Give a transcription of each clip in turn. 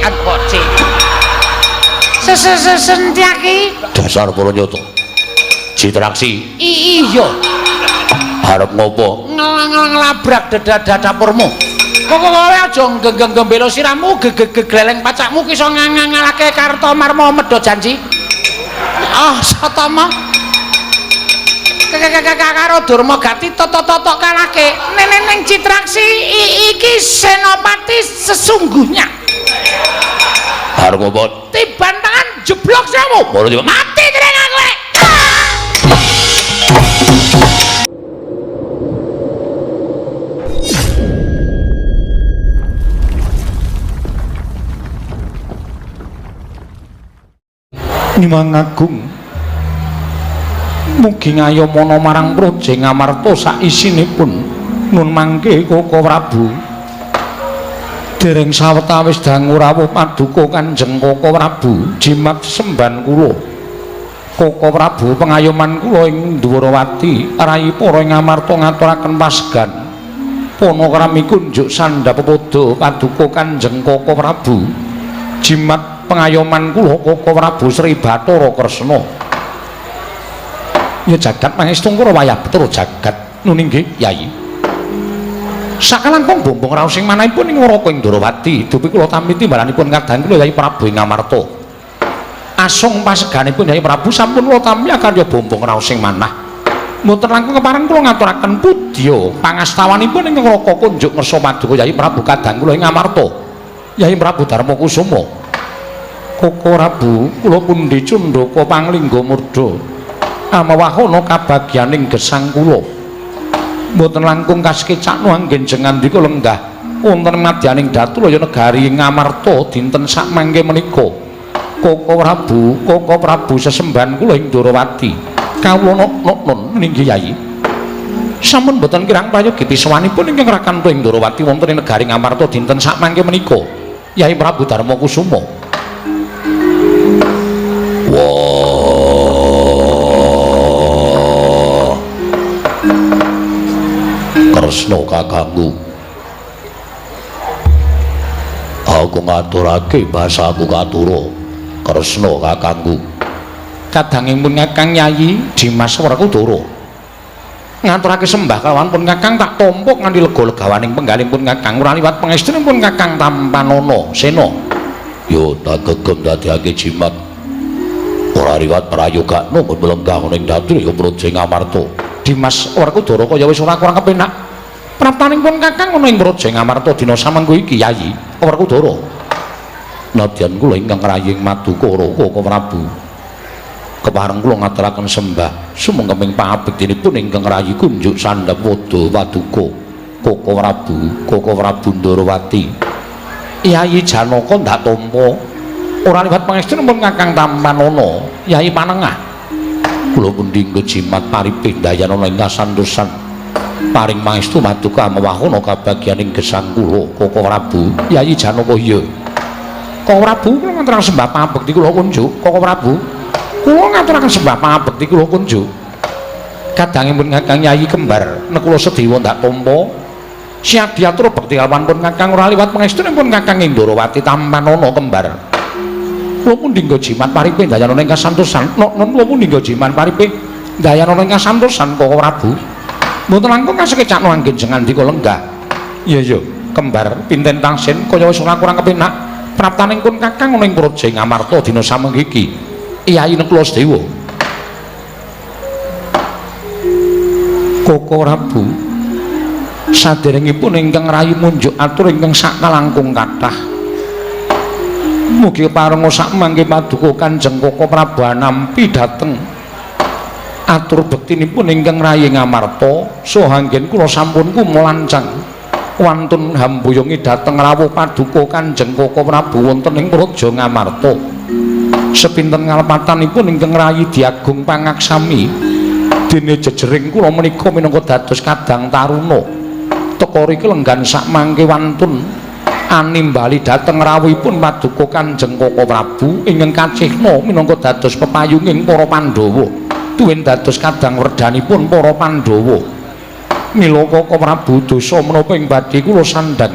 N K C. Sesentyaki Dasar para nyata. Citraksi iya. Arep ngopo? Ngelabrak dapurmu. Kok kowe aja nggeng-gembelo sirahmu, gegegleleng pacakmu ki iso ngangalake Kartomarma medho janji. Ah, Satama. Karo Durma Gati toto-toto kalahke. Neneng Citraksi iki senopati sesungguhnya. Arep ngopo? Tiban tangan jeblok siramu. Mati jeneng kowe. Nyuwun agung mugi ngayomana marang Praja Ngamarta saisinipun nun mangke Koko Prabu. Dereng sawetawis dangu rawuh paduka Kanjeng Koko Prabu jimat semban kula. Koko Prabu pengayoman kula ing Dwarawati rai para ing Ngamarta ngaturaken pasegan. Panakrami kunjuk sandhap pepoda paduka Kanjeng Koko Prabu jimat pengayoman kula Koko Prabu Sri Bathara Kresna. Ya jagat pangestungkara wayah Bathara jagat nun inggih Yai. Sakalangkung bombong raos ing manahipun ing Waraka ing Ndrawati dupi kula tampi timbalanipun kadang kula Yai Prabu ing Ngamarta. Asung paseganipun Yai Prabu sampun kula tampi akarya bombong raos ing manah. Mboten langkung kepareng kula ngaturaken pudya pangastawanipun ing Waraka kunjuk ngersa paduka Yai Prabu kadang kula ing Ngamarta. Yai Prabu Darma Kusuma. Koko Prabu kula pundi cundaka panglingga murda amawahana kabagyaning gesang kula. Mboten langkung kasekecakno anggen jengandika lenggah wonten madyaning Datulaya negari Ngamarta dinten sakmangke menika. Koko Prabu, Koko Prabu sesembahan kula ing Ndrawati. Kawula nok-nun nggih Yai. Sampun mboten kirang prayogi pisawanipun ingkang rakanto ing Ndrawati wonten ing negari Ngamarta dinten sakmangke menika. Yai Prabu Darma Kusuma. Wah. Kresna kakangku. Aku ngaturake basaku katura. Kresna kakangku. Kadangipun Kakang Yayi Dimas Werkudara ngaturake sembah kalawan pun Kakang tak tampa kanthi lega-legawaning penggalipun Kakang ora liwat pangestunipun Kakang tampanana sena. Yo tak gegem dadekake jimat. Ora liwat prayogakno nggon lenggah ning Datulaya Praja Ngamarta. Dimas Werkudara kaya wis ora kurang kepenak. Praptaning pun Kakang ana ing Praja Ngamarta dina samengko iki Yayi Werkudara. Nadyan kula ingkang raying maduka Raka Prabu. Kepareng kula ngaturaken sembah sumengkeming pangabektinipun ingkang rayi kunjuk sandhap wada paduka Koko Prabu, Koko Prabu Ndrawati. Yayi Janaka ndak tampa. Ora liwat pangestunipun Kakang tampanana Yayi Panengah. Kula pundi jimat paripih dayanana ing kasantosan. Paring pangestu maduka amawahana kabagyaning gesang kula Koko Prabu. Yayi Janaka iya. Koko Prabu kula ngaturaken sembah pangabekti kula kunjuk. Koko Prabu kula ngaturaken sembah pangabekti kula kunjuk. Kadangipun Kakang Yayi kembar Nekula Sedewa ndak tampa. Siap diatur bekti kalawan pun Kakang ora liwat pangestunipun Kakang ing Ndrawati tampanana kembar. Kula pundi nggo jimat paripih dayanana ing kasantosan. Nok-non kula pundi nggo jimat paripih dayanana ing kasantosan Koko Prabu. Mboten langkung kasekecakno anggen jengandika lenggah. Iya iya, kembar pinten tangsin kaya wis ora kurang kepenak. Praptaning pun Kakang ana ing Praja Ngamarta dina samengko iki. Yayi Nekula Sedewa. Koko Prabu saderengipun ingkang rayi munjuk atur ingkang sakalangkung kathah. Mugi parenga sakmangke paduka Kanjeng Koko Prabu anampi dhateng atur bektinipun ingkang rayi Ngamarta saha anggen kula sampun kumlancang wantun hambuyungi dhateng rawuh paduka Kanjeng Koko Prabu wonten ing Praja Ngamarta. Sepinten ngalepatanipun ingkang rayi diagung pangaksami dene jejering kula menika minangka dados kadang taruna teka riki lenggan sakmangke wantun animbali dhateng rawuhipun paduka Kanjeng Koko Prabu ingkang kacihna minangka dados pepayunging para Pandhawa tuwin dados kadang werdanipun para Pandhawa. Mila Koko Prabu dosa menapa ing badhe kula sandhang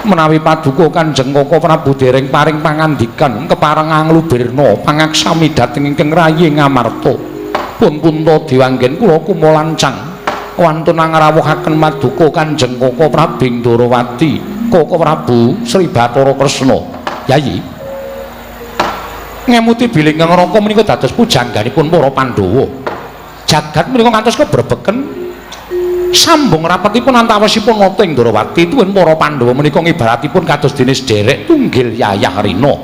Menawi paduka Kanjeng Koko Prabu dereng paring pangandikan kepareng anglubirna pangaksami dhateng ingkang rayi Ngamarta. Pun punta diwanggen kula kumalancang wantun angrawuhaken paduka Kanjeng Koko Prabu Ndorowati, Koko Prabu Sri Bathara Kresna. Yayi, ngemuti bilih ingkang Raka menika dados pujangganipun para Pandhawa. Jagat menika ngantos kebrebeken sambung rapetipun antawisipun nata ing Ndorowati tuwin para Pandhawa menika ngibaratipun kados dene sederek tunggil yayah rina.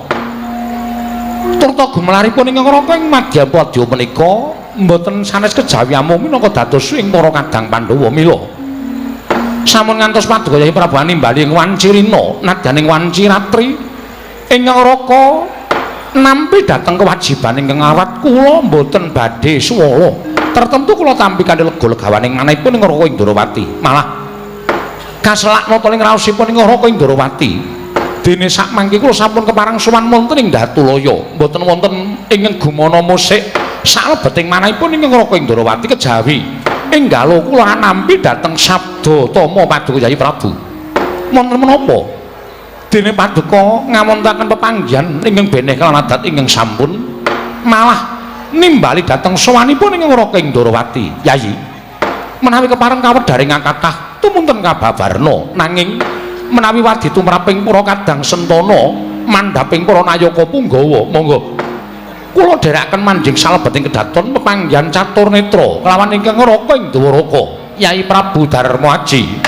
Turta gumelaripun ingkang Raka ing madyapadya menika mboten sanes kejawi amung minangka dados ing para kadang Pandhawa. Mila sampun ngantos paduka Yayi Prabu nimbali ing wanci rina nadyan ing wanci ratri ingkang Raka nampi dhateng kewajiban ingkang awat kula mboten badhe suwala. Tertentu kula tampi kanthi lega legawaning manahipun ing Raka Indrawati. Malah kaselak nata ing raosipun ing Raka Indrawati. Dene sakmangke kula sampun kepareng sowan wonten ing Datulaya, mboten wonten ing gumana musik salebeting manahipun ing Raka Indrawati kejawi enggalo kula nampi dhateng sabda tama paduka Yayi Prabu. Wonten menapa? Dene paduka ngawontenaken pepanggihan ingkang beneh kelawan adat ingkang sampun malah nimbali dhateng sowanipun ing Raka Indrawati. Yayi, menawi kepareng kawedharing kathah tumunten kababarna, nanging menawi wadi tumraping para kadang sentana mandhaping para nayaka punggawa, monggo kula dherekaken manjing salebeting kedaton pepanggihan catur netra kelawan ingkang Raka ing Dwaraka Yayi Prabu Darma Aji.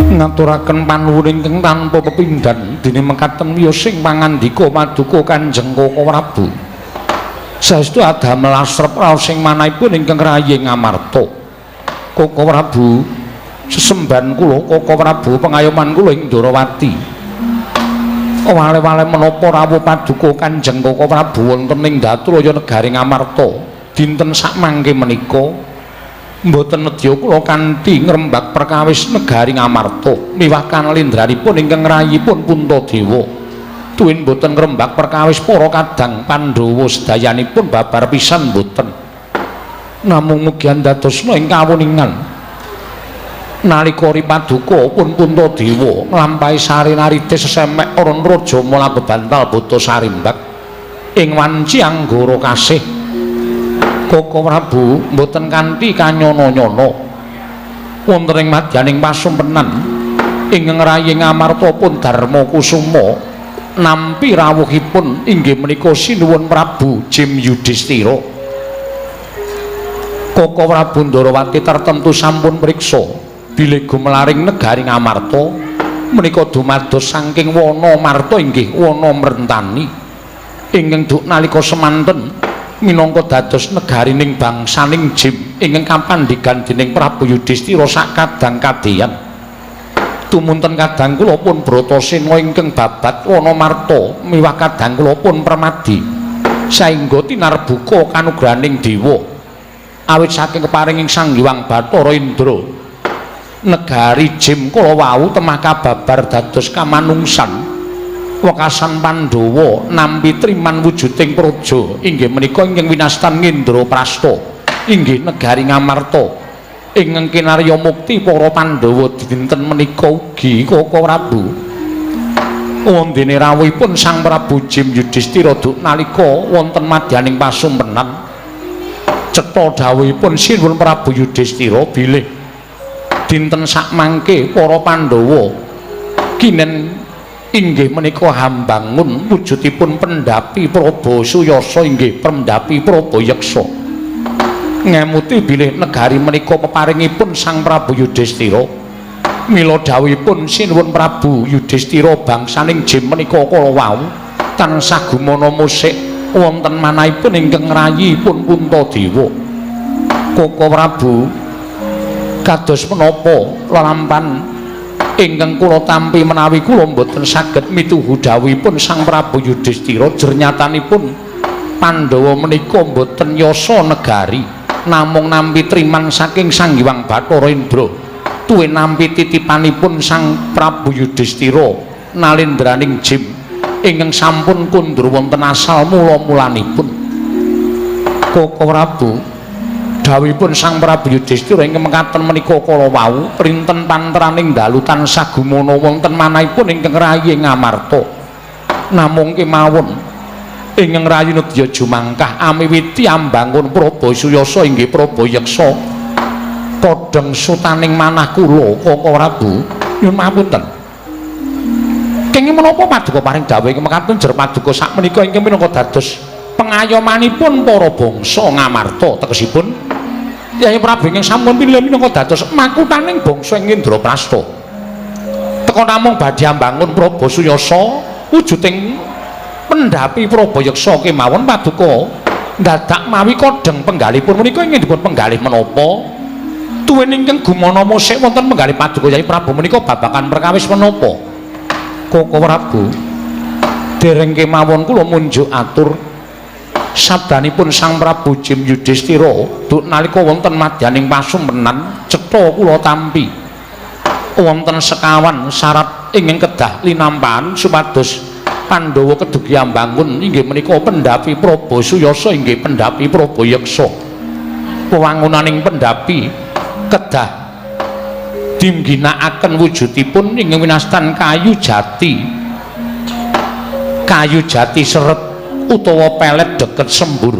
Ngaturaken panuwun ingkang tanpa pepindhan dene mekaten wiyos sing pangandika paduka Kanjeng Koko Prabu. Saestu adamel asrep raos sing manahipun ingkang rayi Ngamarta. Koko Prabu, sesembahan kula Koko Prabu pengayoman kula ing Ndorowati. Wale-wale menapa rawuh paduka Kanjeng Koko Prabu wonten ing Datulaya negari Ngamarta dinten sakmangke menika mboten nedya kula kanthi ngrembak perkawis negari Ngamarta miwah kanalindranipun ingkang rayipun Puntadewa. Tuwin mboten ngrembak perkawis para kadang Pandhawa sedayanipun babar pisan mboten. Namung mugi andadosna ing kawuningan nalika ripaduka pun Puntadewa nglampahi sarinarite sesemek aran raja mula bebantal bata sarimbak ing wanci anggara kasih. Koko Prabu mboten kanthi kanyana-nyana wonten ing madyaning pasumpenan ingkang rayi Ngamarta pun Darma Kusuma nampi rawuhipun inggih menika sinuwun Prabu Jim Yudhistira. Koko Prabu Ndorowati tertentu sampun priksa bilih gumelaring negari Ngamarta menika dumados saking wana marta inggih wana mrentani ingkang duk nalika semanten minangka dados negarining bangsaning Jim ingkang kapandigan dening Prabu Yudhistira sakadang kadeyan. Tumunten kadang kula pun Bratasena ingkang babat wana marta miwah kadang kula pun Permadi saengga tinarbuka kanugrahaning dewa awit saking keparinging Sang Hyang Bathara Indra negari Jim kala wau temah kababar dados kamanungsan. Wekasan Pandhawa nampi triman wujuding praja inggih menika ingkang winastan Ngendraprasta inggih negari Ngamarta ingkang kinarya mukti para Pandhawa dinten menika ugi Koko Prabu. Wondene rawuhipun Sang Prabu Jim Yudhistira duk nalika wonten madyaning pasumpenan cetha dawuhipun Sinuwun Prabu Yudhistira bilih dinten sakmangke para Pandhawa kinen inggih menika hambangun wujudipun pendhapi Praba Suyasa inggih pendhapi Praba Yeksa. Ngemuti bilih negari menika peparingipun Sang Prabu Yudhistira. Mila dawuhipun Sinuwun Prabu Yudhistira bangsaning Jim menika kala wau tansah gumana musik wonten manahipun ingkang ngrayipun Puntadewa. Koko Prabu, kados menapa lelampan ingkang kula tampi menawi kula mboten saged mituhu dawuhipun Sang Prabu Yudhistira jernyatanipun Pandhawa menika mboten yasa negari namung nampi triman saking Sang Hyang Bathara Indra tuwin nampi titipanipun Sang Prabu Yudhistira nalendraning Jim ingkang sampun kundur wonten asal mula-mulanipun. Koko Prabu, Dawuhipun Sang Prabu Yudhistira ingkang mekaten menika kala wau rinten panteraning dalu tansah gumana wonten manahipun ingkang rayi Ngamarta. Namung kemawon ingkang rayi nedya jumangkah amiwiti ambangun Prabu Suyasa inggih Prabu Yeksa kodheng sutaning manah kula Kaka Prabu. Nyuwun pangapunten. Kenging menapa paduka paring dawuh ingkang mekaten jer paduka sakmenika ingkang minangka dados pengayomanipun para bangsa Ngamarta, tegesipun Kyai Prabu ingkang sampun pinilih minangka dados makutaning bangsa ing Indraprasta. Teka namung badhe ambangun Prabu Suyasa wujuding pendhapi Prabu Yeksa kemawon paduka dadak mawi kodheng penggalipun menika ingkang dipun penggalih menapa? Tuwin ingkang gumana musik wonten penggalih paduka Kyai Prabu menika babagan perkawis menapa? Kaka Prabu, dereng kemawon kula munjuk atur sabdanipun Sang Prabu Jim Yudhistira duk nalika wonten madyaning pasumpenan cetha kula tampi wonten sekawan syarat ingkang kedah linampahan supados Pandhawa kedugi ambangun inggih menika pendhapi Prabu Suyasa inggih pendhapi Prabu Yeksa. Wewangunaning pendhapi kedah dingginakaken wujudipun ingkang winastan kayu jati, kayu jati seret utawa pelet deket sembur.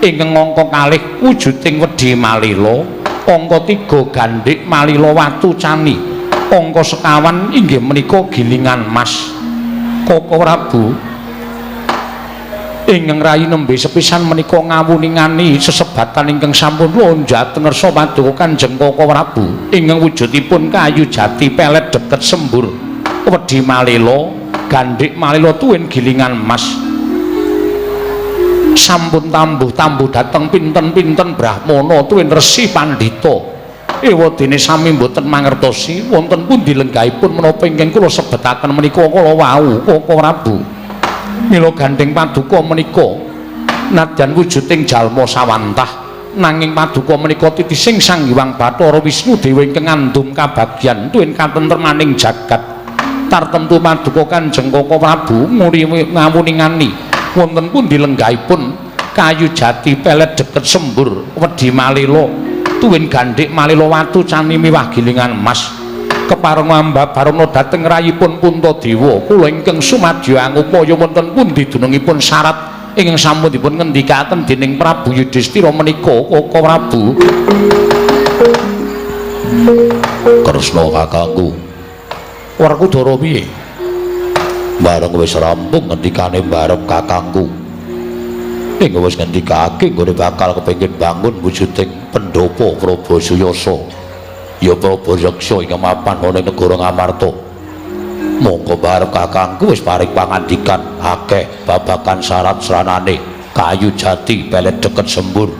Ingkang angka kalih wujuding wedhi malila, angka 3 gandhik malila watu cani, angka sekawan inggih menika gilingan mas. Kaka Prabu ingkang rayi nembe sepisan menika ngawuningani sesebatan ingkang sampun lonjat ngersa paduka Kanjeng Kaka Prabu ingkang wujudipun kayu jati pelet deket sembur, wedhi malila, gandhik malila tuwin gilingan mas. Sampun tambuh-tambuh dhateng pinten-pinten brahmana tuwin resi pandhita, ewadene sami mboten mangertosi wonten pundi lenggahipun menapa ingkang kula sebetaken menika kala wau Kaka Prabu. Mila gandheng paduka menika nadyan wujuding jalma sawantah, nanging paduka menika titising Sang Hyang Bathara Wisnu Dewa ingkang ngandum kabagyan tuwin katentremaning jagat. Tartemtu paduka Kanjeng Kaka Prabu ngawuningani wonten pundi lenggahipun kayu jati pelet deket sembur, wedhi malila tuwin gandhik malila watu cani miwah gilingan mas. Kepareng ambabarana dhateng rayipun Puntadewa kula ingkang sumadyo angupaya wonten pundi dunungipun syarat ingkang sampun dipun ngendikaken dening Prabu Yudhistira menika Kaka Prabu. Kresna kakangku, Werkudara piye? Bareng wis rampung ngendikane barep kakangku ing wis ngendikake nggone bakal kepengin bangun wujuding pendhapa Prabu Suyasa ya Prabu Yeksa ingkang mapan ana ing negara Ngamarta. Monggo barep kakangku wis paring pangandikan akeh babagan syarat sranane kayu jati pelet deket sembur,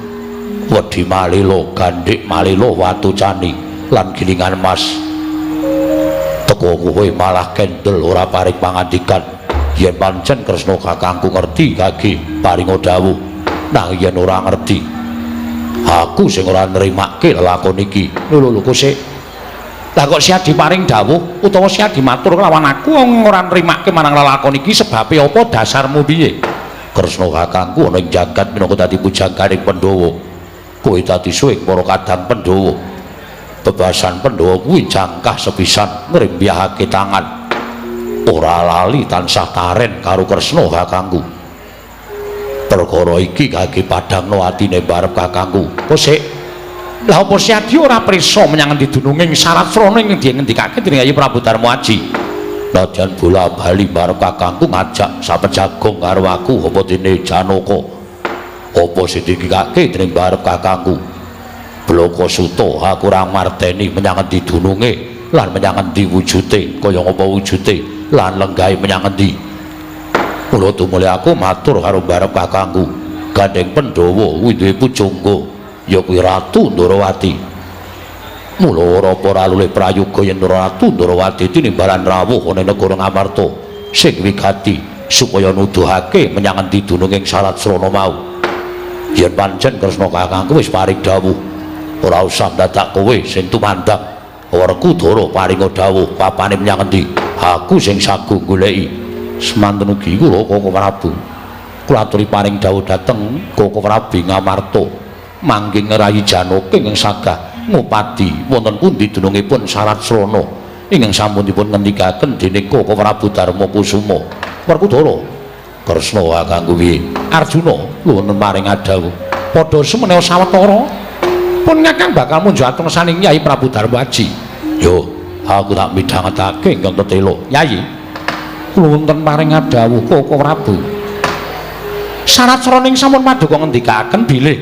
wedhi malila, gandhik malila watu cani lan gilingan mas. Teko kowe malah kendel ora paring pangandikan. Yen pancen Kresna kakangku ngerti kage paringa dawuh, nang yen ora ngerti aku sing ora nrimake lelakon iki. Lho lho kosek. Lah kok sia diparing dawuh utawa sia dimatur kelawan aku ora nrimake marang lelakon iki sebabe apa, dasarmu piye? Kresna kakangku ana ing jagat minangka dadi pujangganing Pandhawa. Kowe dadi suwing para kadang Pandhawa. Bebasan Pandhawa kuwi jangkah sepisan ngrembyahake tangan. Ora lali tansah taren karo Kresna kakangku. Perkara iki kage padhangno atine barep kakangku. Kosek. Lah apa Siadi ora prisa menyang endi dununging syarat srana ing ngendikake dening Kyai Prabu Darma Aji? Nadyan bola bali barep kakangku ngajak sapejagong karo aku apa dene Janaka. Apa sing dikikake dening barep kakangku? Bloko Suta aku ora marteni menyang endi dununge lan menyang endi wujute, kaya ngapa wujute lan lenggahe menyang endi. Mula tumuli aku matur karo barep kakangku, gandeng Pandhawa kuwi duwe pujangga ya kuwi Ratu Ndorowati. Mula ora apa ora lulih prayoga yen Ratu Ndorowati tinimbalan rawuh ana negara Ngamarta sing wigati supaya nuduhake menyang endi dununging syarat srana mau. Yen pancen Kresna kakangku wis paring dawuh, ora usah dadak kowe sing tumandang. Werkudara paringa dawuh papane menyang endi, aku sing sagu goleki. Semanten ugi kula Kaka Prabu, kula aturi paring dawuh dhateng Kaka Prabu Ngamarta. Mangke ngrayi Janaka ingkang sagah ngupadi wonten pundi dunungipun Sarat Srana ingkang sampun dipun ngendikaken dening Koko Prabu Darma Kusuma. Werkudara, Kresna kanggo piye? Arjuna nuwun paring adhawuh. Padha sumeneha sawetara pun kakang bakal munjuk atur saning Yai Prabu Darma Aji. Yo, aku tak midhangetake ingkang tetelo. Yai, kula wonten paring adhawuh Koko Prabu. Sarat sraning sampun paduka ngendikaken bilih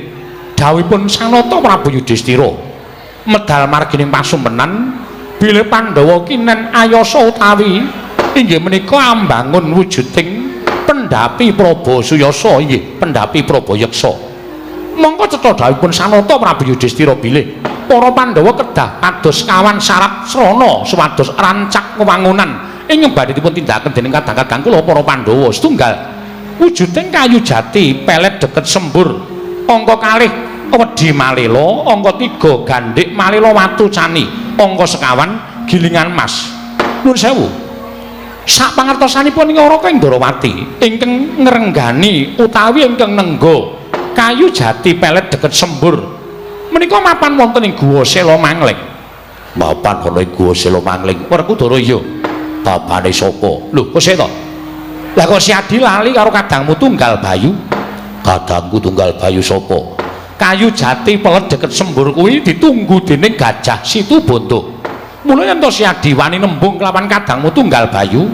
dawuhipun Sang Nata Prabu Yudhistira medal margining pasumpenan bilih Pandhawa kinen ayasa utawi inggih menika ambangun wujuding pendhapi Praba Suyasa inggih pendhapi Praba Yeksa. Mongko cetha dawuhipun Sang Nata Prabu Yudhistira bilih para Pandhawa kedah kados kawan syarat srana supados rancak wewangunan ingkang badhe dipun tindakaken dening kadang-kadang kula para Pandhawa setunggal wujuding kayu jati pelet deket sembur angka kalih wedi malela angka 3 gandhik malela watu cani angka sekawan gilingan mas. Nuwun sewu, sak pangertosanipun ing Raka Indrawati ingkang ngrenggani utawi ingkang nengga kayu jati pelet deket sembur menika mapan wonten ing Guwa Sela Mangling. Mapan ana ing Guwa Sela Mangling. Werkudara iya. Papane sapa? Lho, kok seta? Lah kok si Adi lali karo kadangmu tunggal Bayu? Kadangku tunggal Bayu sapa? Kayu jati pelet deket sembur kuwi ditunggu dening Gajah Situbondo. Mula yen to si Adi wani nembung kelawan kadangmu tunggal Bayu,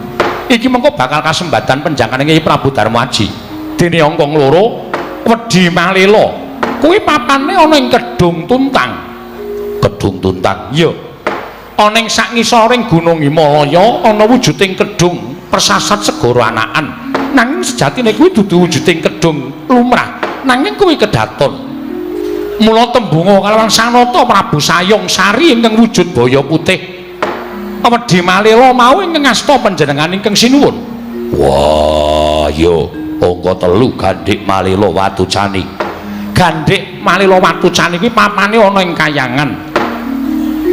iki mengko bakal kasembatan penjangkane Kyai Prabu Darma Aji. Dene angka loro wedi malela. Kuwi papane ana ing Kedung Tuntang. Kedung Tuntang. Iya. Ana ing sak ngisoring Gunung Himalaya ana wujuding kedung persasat segara anakan. Nanging sejatine kuwi dudu wujuding kedung lumrah, nanging kuwi kedaton. Mula tembunga kalawan Sang Nata Prabu Sayong Sari ingkang wujud baya putih. Wedi malela mau ingkang asta panjenengan ingkang sinuwun. Wah, yo angka 3 gandhik malela watu cani. Gandhik malela watu cani kuwi papane ana ing kayangan.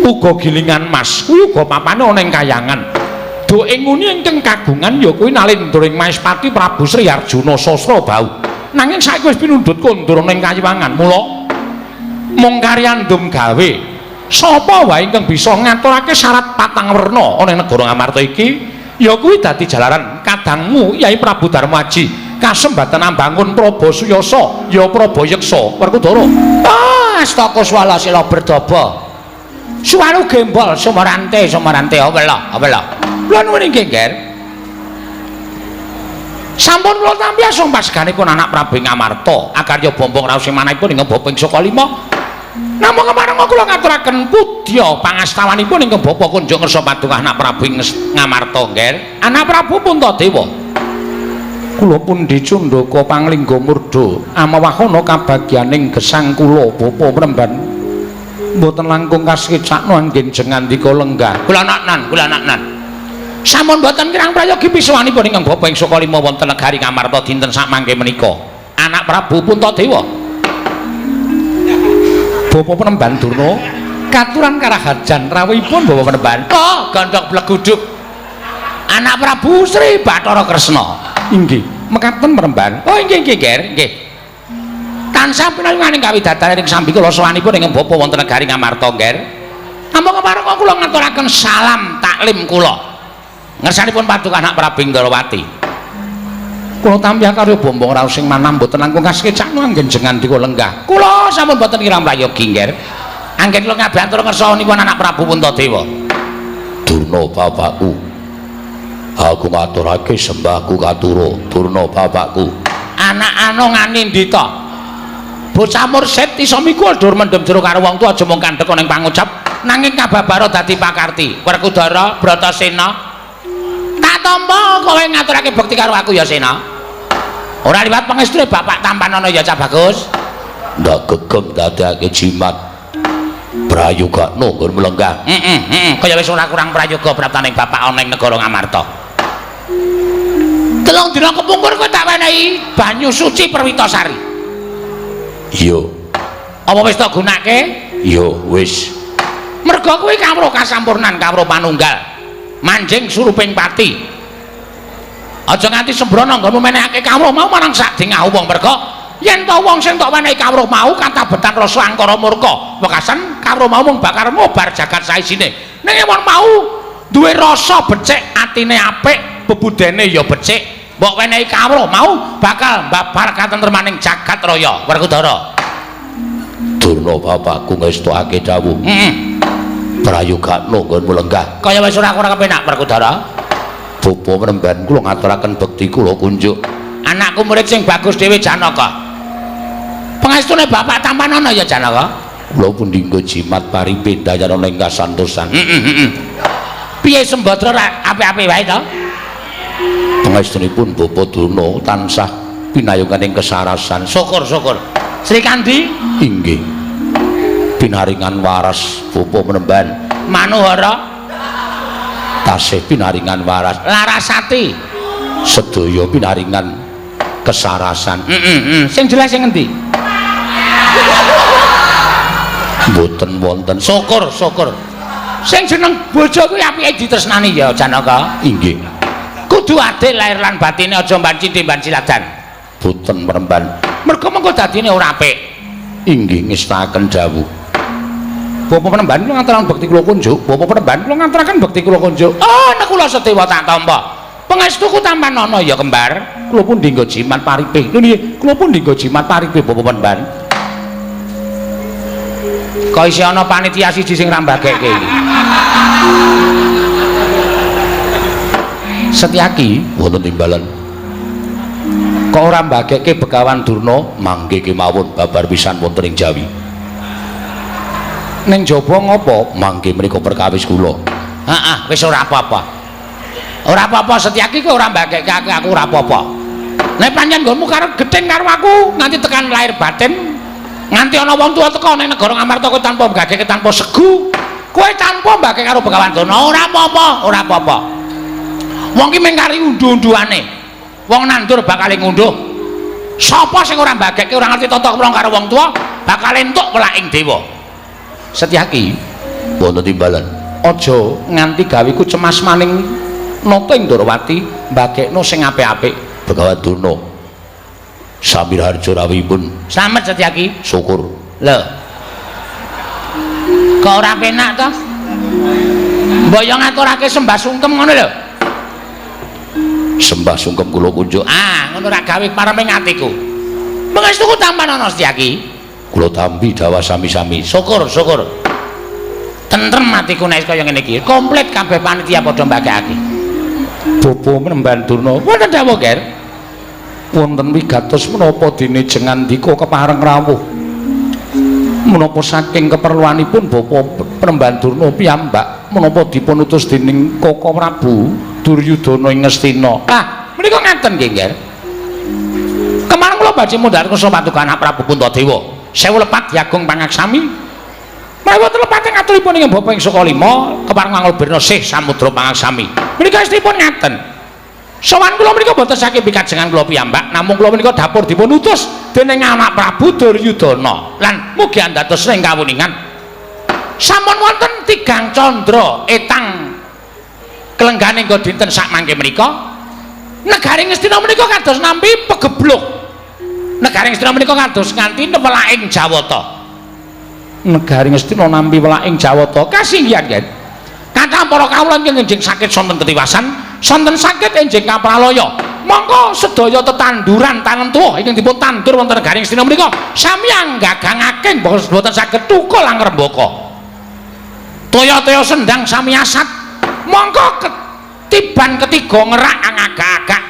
Uga gilingan mas kuwi uga papane ana ing kayangan. Doke nguni ingkang kagungan ya kuwi Nalendra ing Maespati Prabu Sri Arjuna Sasrabahu. Nanging saiki wis pinundhut kondur ana ing kayiwangan. Mula mung karyandum gawe sapa wae ingkang bisa ngaturake syarat patang werna ana ing negara Ngamarta iki ya kuwi dadi jalaran kadangmu Yai Prabu Darma Aji kasembatan ambangun Praba Suyasa ya Praba Yeksa. Werkudara. Ah, astaka swala sila berdaba. Suwaru gembol sumarante sumarante awela awela. Kula nuwun inggih, Nger. Sampun kula tampi asung paseganipun anak Prabu Ngamarta akarya bombong raos manahipun ing bapa ing saka 5. Namung kemareng kula ngaturaken pudya pangastawanipun ingkang bapa kunjung ngersa padungah anak Prabu Ngamarta, Nger. Anak Prabu Puntadewa. Kula pundi cundaka panglingga murda amawahana kabagyaning gesang kula bapa Mremban. Mboten langkung kasekcakno anggen jengandika lenggah. Kula naknan, kula naknan. Sampun boten kirang prayogi pisuwanipun ingkang bapa ing saka 5 wonten negari Ngamarta dinten sakmangke menika. Anak Prabu Puntadewa. Bapa Penemban Durna katuran karaharjan rawuhipun Bapak Penemban. Oh, gondok bleguduk. Anak Prabu Sri Bathara Kresna. Inggih, mekaten Penemban. Oh, inggih inggih, Ger, nggih. Tansah pinanganing kawidadaran ing sambikala sowanipun ingkang bapa wonten negari Ngamarta, Ger. Namung kepareng kula ngaturaken salam taklim kula. Ngersanipun paduka anak Prabu Indrawati. Kula tampi karya bombong raos sing manah mboten langkung kasekcakno anggen jengandika lenggah. Kula sampun boten kirang prayogi, Nger. Anggen kula ngabantur ngersanipun anak Prabu Puntadewa. Durna bapakku. Aku ngaturake sembahku katura Durna bapakku. Anak ana nganindita. Bocah mursid iso mikul dur mendem jero karo wong tuwa aja mung kandhek ana ing pangucap nanging kababara dadi pakarti. Werkudara Bratasena. Tak tampa kowe ngaturake bekti karo aku ya Sena. Ora liwat pangestune bapak tampanana ya Cah Bagus. Ndak gegem dadekake jimat. Prayogakno nggon mlenggah. Heeh, kaya wis ora kurang prayoga praptaning bapak ana ing negara Ngamarta. Telung dina kepungkur kowe tak wenehi banyu suci Perwitasari. Iya. Apa wis tak gunake? Iya, wis. Merga kuwi kawruh kasampurnan kawruh panunggal. Manjing suruping pati. Aja nganti sembrono nggonmu menehake kawruh mau marang sak dingah wong merga Yen to wong sing tok wenehi kawruh mau katabetan rasa angkara murka. Wekasan kawruh mau mung bakal ngobar jagat saisine. Ning wong mau duwe rasa becik, atine apik, bebudene ya becik. Mbok wenehi kawruh mau bakal babar katentremaning jagat raya. Werkudara. Durna bapakku ngestokake dawuh. Heeh. Prayogakno nggonmu lenggah. Kaya wis ora kurang kepenak Werkudara. Bapa Penemban kula ngaturaken bekti kula kunjuk. Anakku murid sing bagus dhewe Janaka. Pangestune bapak tampanana ya Janaka. Kula pundi nggo jimat paripe dayana ing kasantosan. Heeh heeh. Piye Sembadra ra apik-apik wae to? Pangestunipun Bapa Durna tansah pinayungan ing kesarasan. Syukur syukur. Srikandi inggih. Pinaringan waras Bapa Penemban. Manohara tasih pinaringan waras. Larasati sedaya pinaringan kesarasan. Heeh. Sing jelas sing ngendi? Mboten wonten. Syukur syukur. Sing jeneng bojo kuwi apike ditresnani ya Janaka. Inggih. Kudu adil lahir lan batine, aja mbanci timban siladan. Boten Penemban. Mergo mengko dadine ora apik. Inggih ngestakaken dawuh. Bapak Penemban kula ngaturaken bekti kula kunjuk. Bapak Penemban kula ngaturaken bekti kula kunjuk. Oh, nek kula sedewa tak tampa. Pangestuku tampanana ya kembar. Kula pundi nggo jimat paripe. Lho nggih, kula pundi nggo jimat paripe Bapak Penemban. Kok isih ana panitia siji sing ra mbagekke iki. Setyaki wonten timbalan. Kok ora mbagekke Begawan Durna? Mangke kemawon babar pisan wonten ing Jawi. Ning jaba ngopo? Mangke menika perkawis kula. Heeh, wis ora apa-apa. Ora apa-apa Setyaki kowe ora mbagekke aku ora apa-apa. Nek pancen nggonmu karo gething karo aku nganti tekan lahir batin, nganti ana wong tuwa teka ning negara Ngamarta kowe tanpa mbagekke tanpa segu, kowe tanpa mbagekke karo Begawan Durna ora apa-apa, ora apa-apa. Wong ki mung kari unduh-unduhane. Wong nandur bakal ngunduh. Sapa sing ora mbagekke ora ngerti tata krama karo wong tuwa bakal entuk welaking dewa. Setyaki wonten timbalan. Aja nganti gaweku cemas maning nata ing Ndorowati mbagekno sing apik-apik. Begawan Durna Samir harjo rawuhipun. Slamet Setyaki. Syukur. Lho. Kok ora penak to? Mbok yo ngaturake sembah sungkem ngono lho. Sembah sungkem kula kunjuk. Ah, ngono ra gawe pareming atiku. Pangestuku tampanana Setyaki. Kula tampi dawah sami-sami. Syukur syukur. Tentrem atiku nek kaya ngene iki. Komplit kabeh panitia padha mbagekake. Bapa Penemban Durna wonten dawuh, Ger. Wonten wigatos menapa dene jengandika kepareng rawuh. Menapa saking keperluanipun Bapa Penemban Durna piyambak menapa dipun utus dening Koko Prabu Duryudana ing Ngastina. Ah, menika ngaten nggih, Ger. Kemarin kula badhe mundhar kersa patukan anak Prabu Puntadewa. Sewu lepat Yagung Pangaksami. Menawi wonten lepate ngaturipun ing Bapa ing Sukalima kepareng mangulbirna sih samudra Pangaksami. Menika estinipun ngaten. Sowan kula menika mboten saking pikajengan kula piyambak, namung kula menika dapur dipun utus dening anak Prabu Duryudana lan mugi andados ing kawuningan. Sampun wonten tigang candra etang kelenggane nggo dinten sakmangke menika. Negari Ngastina menika kados nampi pegebluk. Negari Ngastina menika kados nganti welaking Jawata. Negari Ngastina nampi welaking Jawata. Kasinggihan, Gen. Kathah para kawula ingkang enjing sakit sonten ketiwasan, sonten sakit enjing kapralaya. Mongko sedaya tetanduran tanem tuwa ingkang dipun tandur wonten negari Ngastina menika sami anggagangake mboten saged tukul angrembaka. Toya-toya sendang sami asat. Mongko ketiban ketiga ngerak angagak-agak.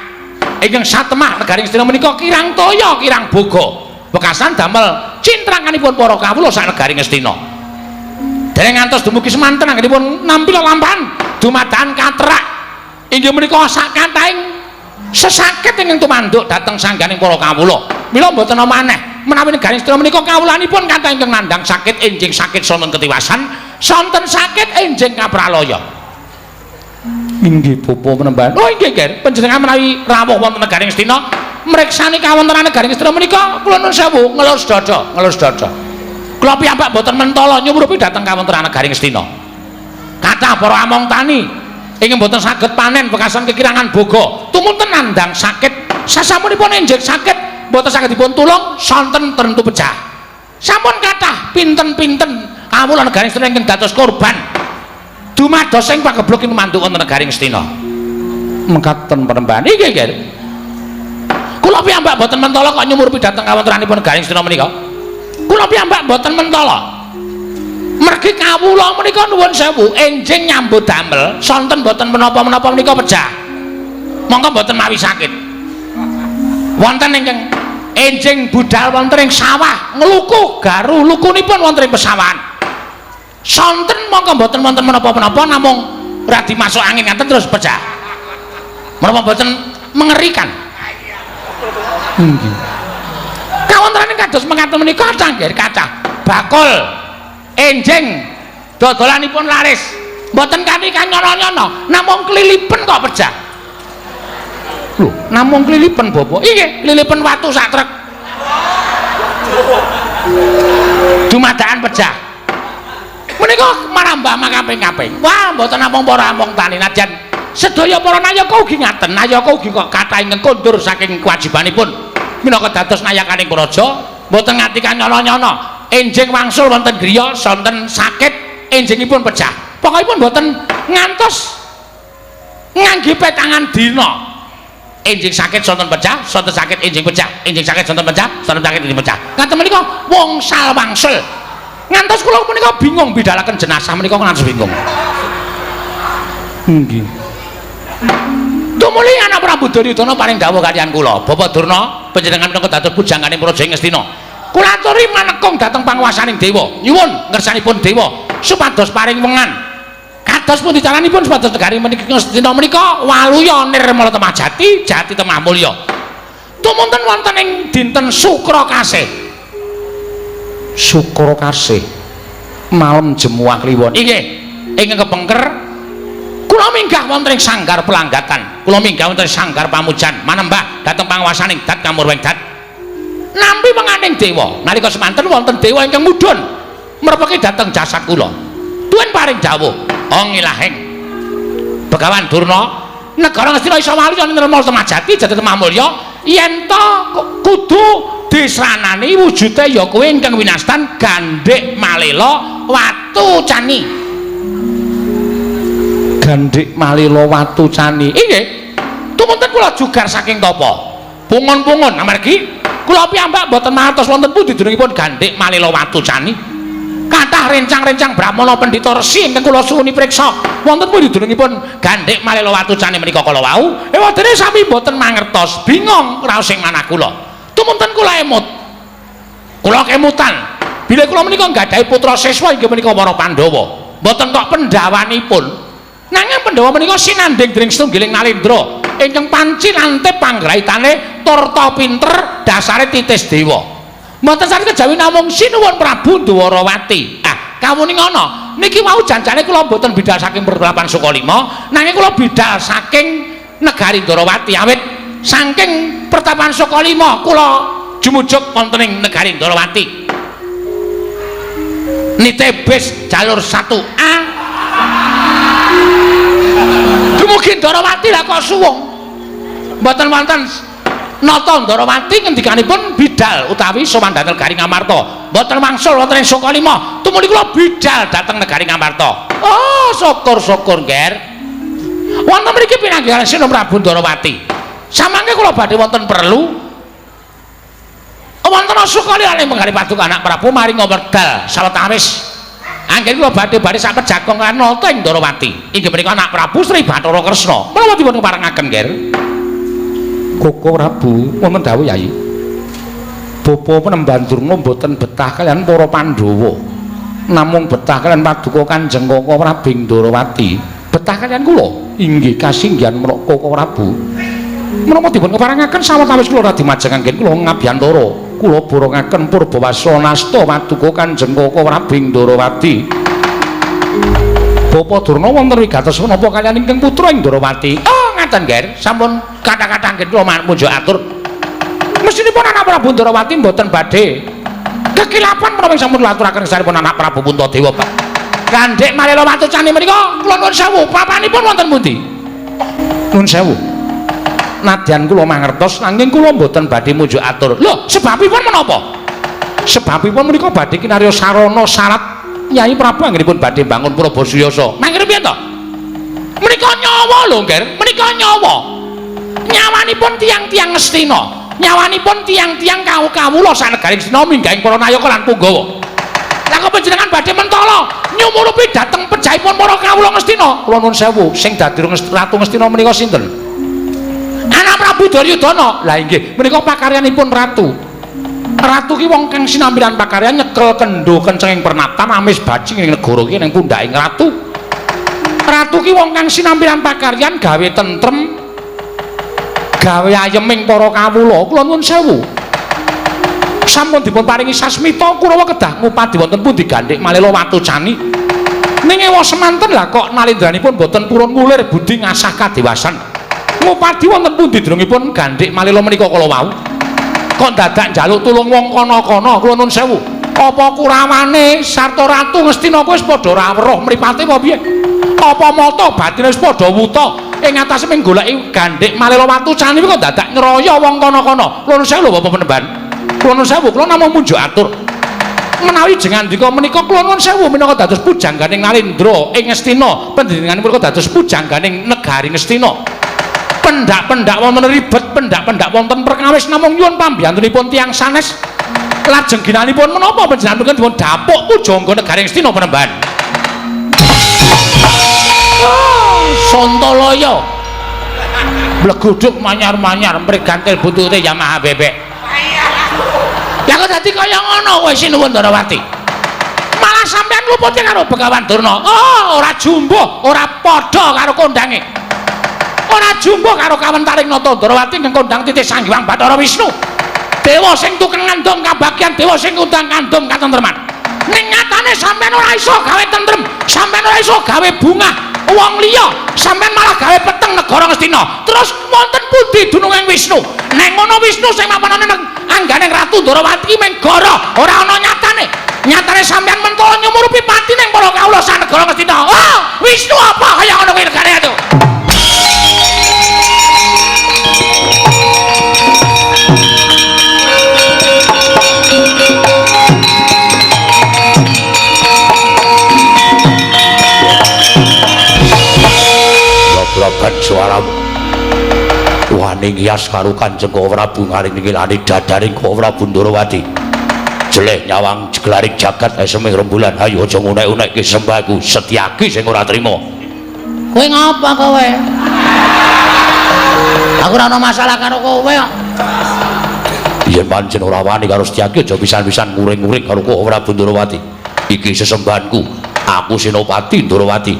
Ingkang satemah negari Ngastina menika kirang toya kirang boga. Wekasan damel cintranganipun para kawula sak negari Ngastina. Dereng ngantos dumugi semanten anggenipun nampi lelampahan dumadakan katrak. Inggih menika sak kathahing sesakit ingkang tumanduk dhateng sangganing para kawula. Mila mboten maneh menawi negari Ngastina menika kawulanipun kathah ingkang nandhang sakit enjing sakit sonten ketiwasan, sonten sakit enjing kapralaya. Inggih Bapa Penemban. Oh inggih, Ger. Panjenengan menawi rawuh wonten negari Ngastina, mriksani kawontenan negari Ngastina menika kula nuwun sewu ngelus dada, ngelus dada. Kula piyambak boten mentala nyumrupi dhateng kawontenan negari Ngastina. Kathah para among tani ingkang boten saged panen bekasan kekirangan boga, tumunten nandhang sakit, sasampunipun enjing sakit mboten saged dipun tulung sonten tentu pecah. Sampun kathah pinten-pinten kawula negari Ngastina ingkang dados korban dumados ing pagebluk ing mantuk wonten negari Ngastina. Mekaten Panembahan. Inggih, nggih. Kula piyambak mboten mentala kok nyumurpi dhateng kawontenanipun negari Ngastina menika. Kula piyambak mboten mentala. Mergi kawula menika nuwun sewu enjing nyambut damel sonten mboten menapa-menapa menika pejah. Monggo mboten mawi sakit. Wonten ingkang enjing budal wonten ing sawah ngluku garu lukunipun wonten ing pesawahan. Sonten mongko mboten wonten menapa-menapa namung radi masuk angin ngaten terus pecah. Menapa mboten mengerikan? Nggih. Kawontenane kados mekaten menika kathah nggih, kathah. Bakul enjing dodolanipun laris. Mboten kanthi kanyono-nyono, namung klilipen kok pecah. Lho, namung klilipen bapak? Inggih, klilipen watu sak trek. Dumadakan pecah. Menika marambah makaping-kaping. Wah, mboten namung para among tani najan sedaya para nayaka ugi ngaten. Nayaka ugi kok kathah ingkang kondur saking kewajibanipun minangka dados nayakaning praja, mboten ngati kanyono-nyono. Enjing wangsul wonten griya sonten sakit enjingipun pecah. Pokokipun mboten ngantos ngangge petangan dina. Enjing sakit sonten pecah, sonten sakit enjing pecah, enjing sakit sonten pecah, sonten sakit enjing pecah. Ngaten menika wongsal wangsul. Ngantos kula menika bingung bidalaken jenazah menika ngantos bingung. Nggih. Tumuli anak Prabu Duryudana paring dawuh kaliyan kula, Bapak Durna, panjenengan menika dados pujangganing praja ing Ngastina. Kula aturi manekung dhateng panguwasaning dewa. Nyuwun ngersanipun dewa supados paring wengan. Kados pundi caranipun supados negari menika Ngastina menika waluya nirmala temah jati, jati temah mulya. Tumunten wonten ing dinten Sukra Kasih. Sukra Kasih malem Jemuah Kliwon. Inggih, ingkang kepengker kula minggah wonten ing sanggar pelanggatan, kula minggah wonten ing sanggar pamujan manembah dhateng panguwasaning dat kamurweng dat. Nampi menganing dewa, nalika semanten wonten dewa ingkang mudhun merpeki dhateng jasad kula. Tuwin paring dawuh, "Ong ilahing Begawan Durna, negara Ngastina isa waluya nirmala temah jati, jati temah mulya, yen to kudu disranani wujude ya kuwi ingkang winastan Gandhik Malela Watu Cani." Gandhik Malela Watu Cani. Inggih. Tumunten kula jugar saking tapa. Pungun-pungun amargi kula piyambak mboten mangertos wonten pundi dunungipun Gandhik Malela Watu Cani. Kathah rencang-rencang brahmana pendhita resi ingkang kula suwuni priksa wonten pundi dunungipun Gandhik Malela Watu Cani menika kala wau. Ewadene sami mboten mangertos, bingung raos ing manah kula. Tumunten kula emut. Kula kemutan. Bilih kula menika nggadahi putra siswa inggih menika para Pandhawa. Mboten kok pendhawanipun. Nanging Pandhawa menika sinandhing dening setunggiling Nalendra ingkang panci lantip panggraitane turta pinter dasare titis dewa. Mboten saged kejawi namung sinuwun Prabu Dwarawati. Ah, kawuningana niki wau janjane kula mboten bidal saking Pertapan Sukalima, nanging kula bidal saking negari Dwarawati awit saking Pertapan Sukalima kula jumujuk wonten ing negari Dwarawati. Nite bis jalur 1A. Dumugi Dwarawati lah kok suwung. Mboten wonten nata Dwarawati ngendikanipun bidal utawi sowan dhateng negari Ngamarta. Mboten wangsul wonten ing Sukalima. Tumuli kula bidal dhateng negari Ngamarta. Oh, syukur-syukur, Nger. Wonten mriki pinanggihan Sinun Prabu Dwarawati. Samangke kula badhe wonten perlu wonten Sukalima ing Negari Paduka anak Prabu maringa wekdal sawetawis. Anggen kula badhe-badhe sak pejagong lan nata ing Dwarawati. Inggih menika anak Prabu Sri Bathara Kresna. Menapa dipun keparengaken, Nger? Koko Prabu, wonten dawuh Yai. Bapa Penemban Durna mboten betah kaliyan para Pandhawa. Namung betah kaliyan paduka Kanjeng Koko Prabu ing Dwarawati. Betah kaliyan kula inggih kasinggihan menapa Koko Prabu. Menapa dipun keparengaken sawetawis kula radi majeng anggen kula ngabiyantara. Kula borongaken purbawasa nasta paduka Kanjeng Koko Prabu ing Dwarawati. Bapa Durna wonten wigatos menapa kaliyan ingkang putra ing Dwarawati? Oh, ngaten, Nger. Sampun kathah-kathah anggen kula munjuk atur. Mestinipun anak Prabu Dwarawati mboten badhe kekilapan menapa sampun kula aturaken kesanipun anak Prabu Puntadewa. Gandhik Malela Watu Cani menika kula nuwun sewu, papanipun wonten pundi? Nuwun sewu. Nadyan kula mangertos nanging kula mboten badhe munjuk atur. Lho, sebabipun menapa? Sebabipun menika badhe kinarya sarana syarat Nyai Prabu anggenipun badhe bangun Prabasuyasa. Mangkene piye to? Menika nyawa lho, Ngger. Menika nyawa. Nyawanipun tiyang-tiyang Ngastina, nyawanipun tiyang-tiyang kawula sanegari Ngastina minggahing para nayaka lan punggawa. Lah kok panjenengan badhe mentala nyumurupi dhateng pejahipun para kawula Ngastina? Kula nuwun sewu, sing dadi Ratu Ngastina menika sinten? Anak Prabu Duryudana. Lah inggih, menika pakaryanipun ratu. Ratu ki wong kang sinampilan pakaryan nyekel kendho kencenging pernatan amis bajing ing negara iki ning pundhaking ratu. Ratu ki wong kang sinampilan pakaryan gawe tentrem, gawe ayeming para kawula. Kula nuwun sewu. Sampun dipun paringi sasmita Kurawa kedah ngupadi wonten pundi Gandhik Malela Watu Cani. Ning ewa semanten lah kok nalendranipun boten purun ngulir budi ngasah kadewasan. Ngupadi wonten pundi drungipun Gandhik Malela menika kala wau? Kok dadak njaluk tulung wong kono-kono? Kula nuwun sewu. Apa kurawane sarta ratu Ngastina kuwi wis padha ora weruh mripate apa piye? Apa mata batine wis padha wuta ing atase mung goleki Gandhik Malela Watu Cani kok dadak ngroyo wong kono-kono? Kula nuwun sewu lho Bapak Penemban. Kula nuwun sewu, kula namung munjuk atur. Menawi jengandika menika kula nuwun sewu minangka dados pujangganing Nalendra ing Ngastina, panjenenganipun menika dados pujangganing negari Ngastina. Pendak-pendak wonten ribet, pendak-pendak wonten perkawis namung nyuwun pambiyantunipun tiyang sanes. Lajeng ginanipun menapa panjenengan dipun dapuk pujangga negari Ngastina Penemban? Oh, Sontalaya. Mleguduk manyar-manyar mrigantil buntute Yamaha bebek. Ya kok dadi kaya ngono kowe Sinuwun Ndarawati. Malah sampean lupute karo Begawan Durna. Oh, ora jumbuh, ora padha karo kondange. Ora jumbuh karo kawentaring Nata Ndarawati ingkang kondang titih Sang Hyang Bathara Wisnu. Dewa sing tukang ngandung kabagyan, dewa sing ngundang kandung katentreman. Ning nyatane sampean ora iso gawe tentrem, sampean ora iso gawe bungah wong liya, sampean malah gawe peteng negara Ngastina. Terus wonten pundi dununging Wisnu? Ning ngono Wisnu sing mapanane nang angganing Ratu Ndarawati mung goro, ora ana nyatane. Nyatane sampean mentala nyumurupi pati ning para kawula sanegara Ngastina. Oh, Wisnu apa kaya ngono kuwi negare itu? Blobloban suaramu. Wani ngiyas karo Kanjeng Prabu ngaring-ngilani dadaring Prabu Ndarawati. Jeleh nyawang jeglaring jagat eseme rembulan. Ayo aja ngunek-unekke sembahku Setyaki sing ora trima. Kowe ngapa kowe? Aku ora ana masalah karo kowe kok. Yen pancen ora wani karo Setyaki aja pisan-pisan nguring-nguring karo Prabu Ndarawati. Iki sesembahanku, aku Senopati Ndarawati.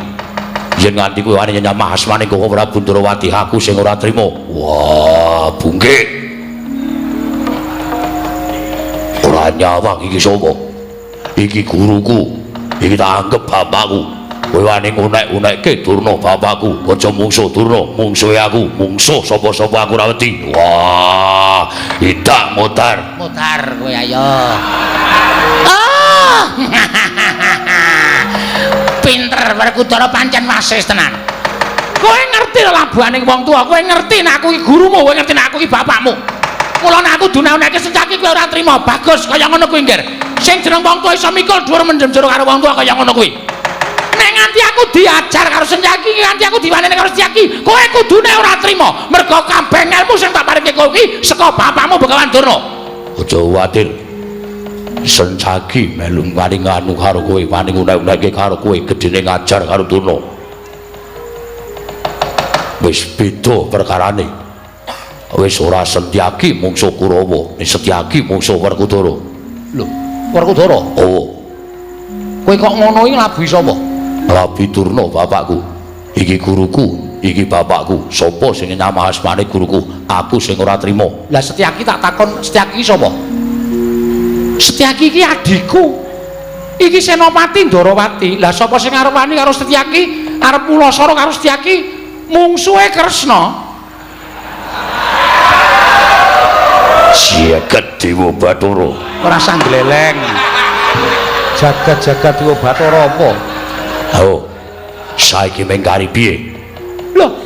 Yen nganti kowe wani nyamah asmane Koko Prabu Ndarawati, aku sing ora trima. Wah, bungke. Ora nyawang iki sapa? Iki guruku. Iki tak anggep bapakku. Kowe wani ngunek-unekke Durna bapakku. Aja mungsuh Durna, mungsuhe aku, mungsuh sapa-sapa aku ora wedi. Wah, idak mutar. Mutar kowe ayo. Ah. Pinter Werkudara pancen wasis tenan. Kowe ngerti lho labuhaning wong tuwa, kowe ngerti nek aku iki gurumu, kowe ngerti nek aku iki bapakmu. Mula nek aku dunake Setyaki kowe ora trima. Bagus kaya ngono kuwi, Ngger. Sing jeneng wong tuwa iso mikul dhuwur mendem jero karo wong tuwa kaya ngono kuwi. Nek nganti aku diajar karo Setyaki, nganti aku diwaneni karo Setyaki, kowe kudune ora trima. Mergo kabeh ilmu sing tak paringke kowe iki saka bapakmu Begawan Durna. Aja kuwatir. Setyaki melu wani nganu karo kowe, wani ngunek-unekke karo kowe, gedene ngajar karo Durna. Wis beda perkarane. Wis ora Setyaki mungsuh Kurawa, Setyaki mungsuh Werkudara. Lho, Werkudara? Oh. Kowe kok ngono iki labuhi sapa? Labuhi Durna bapakku. Iki guruku, iki bapakku. Sapa sing nyamah asmane guruku? Aku sing ora trima. Lah Setyaki tak takon, Setyaki sapa? Setyaki iki adhiku. Iki Senopati Ndarawati. Lah sapa sing arep wani karo Setyaki? Arep mulasara karo Setyaki mungsuhe Kresna. Jagat Dewa Bathara. Ora sanggleleng. Jagat-jagat Dewa Bathara apa? Oh. Saiki mengkari piye? Loh.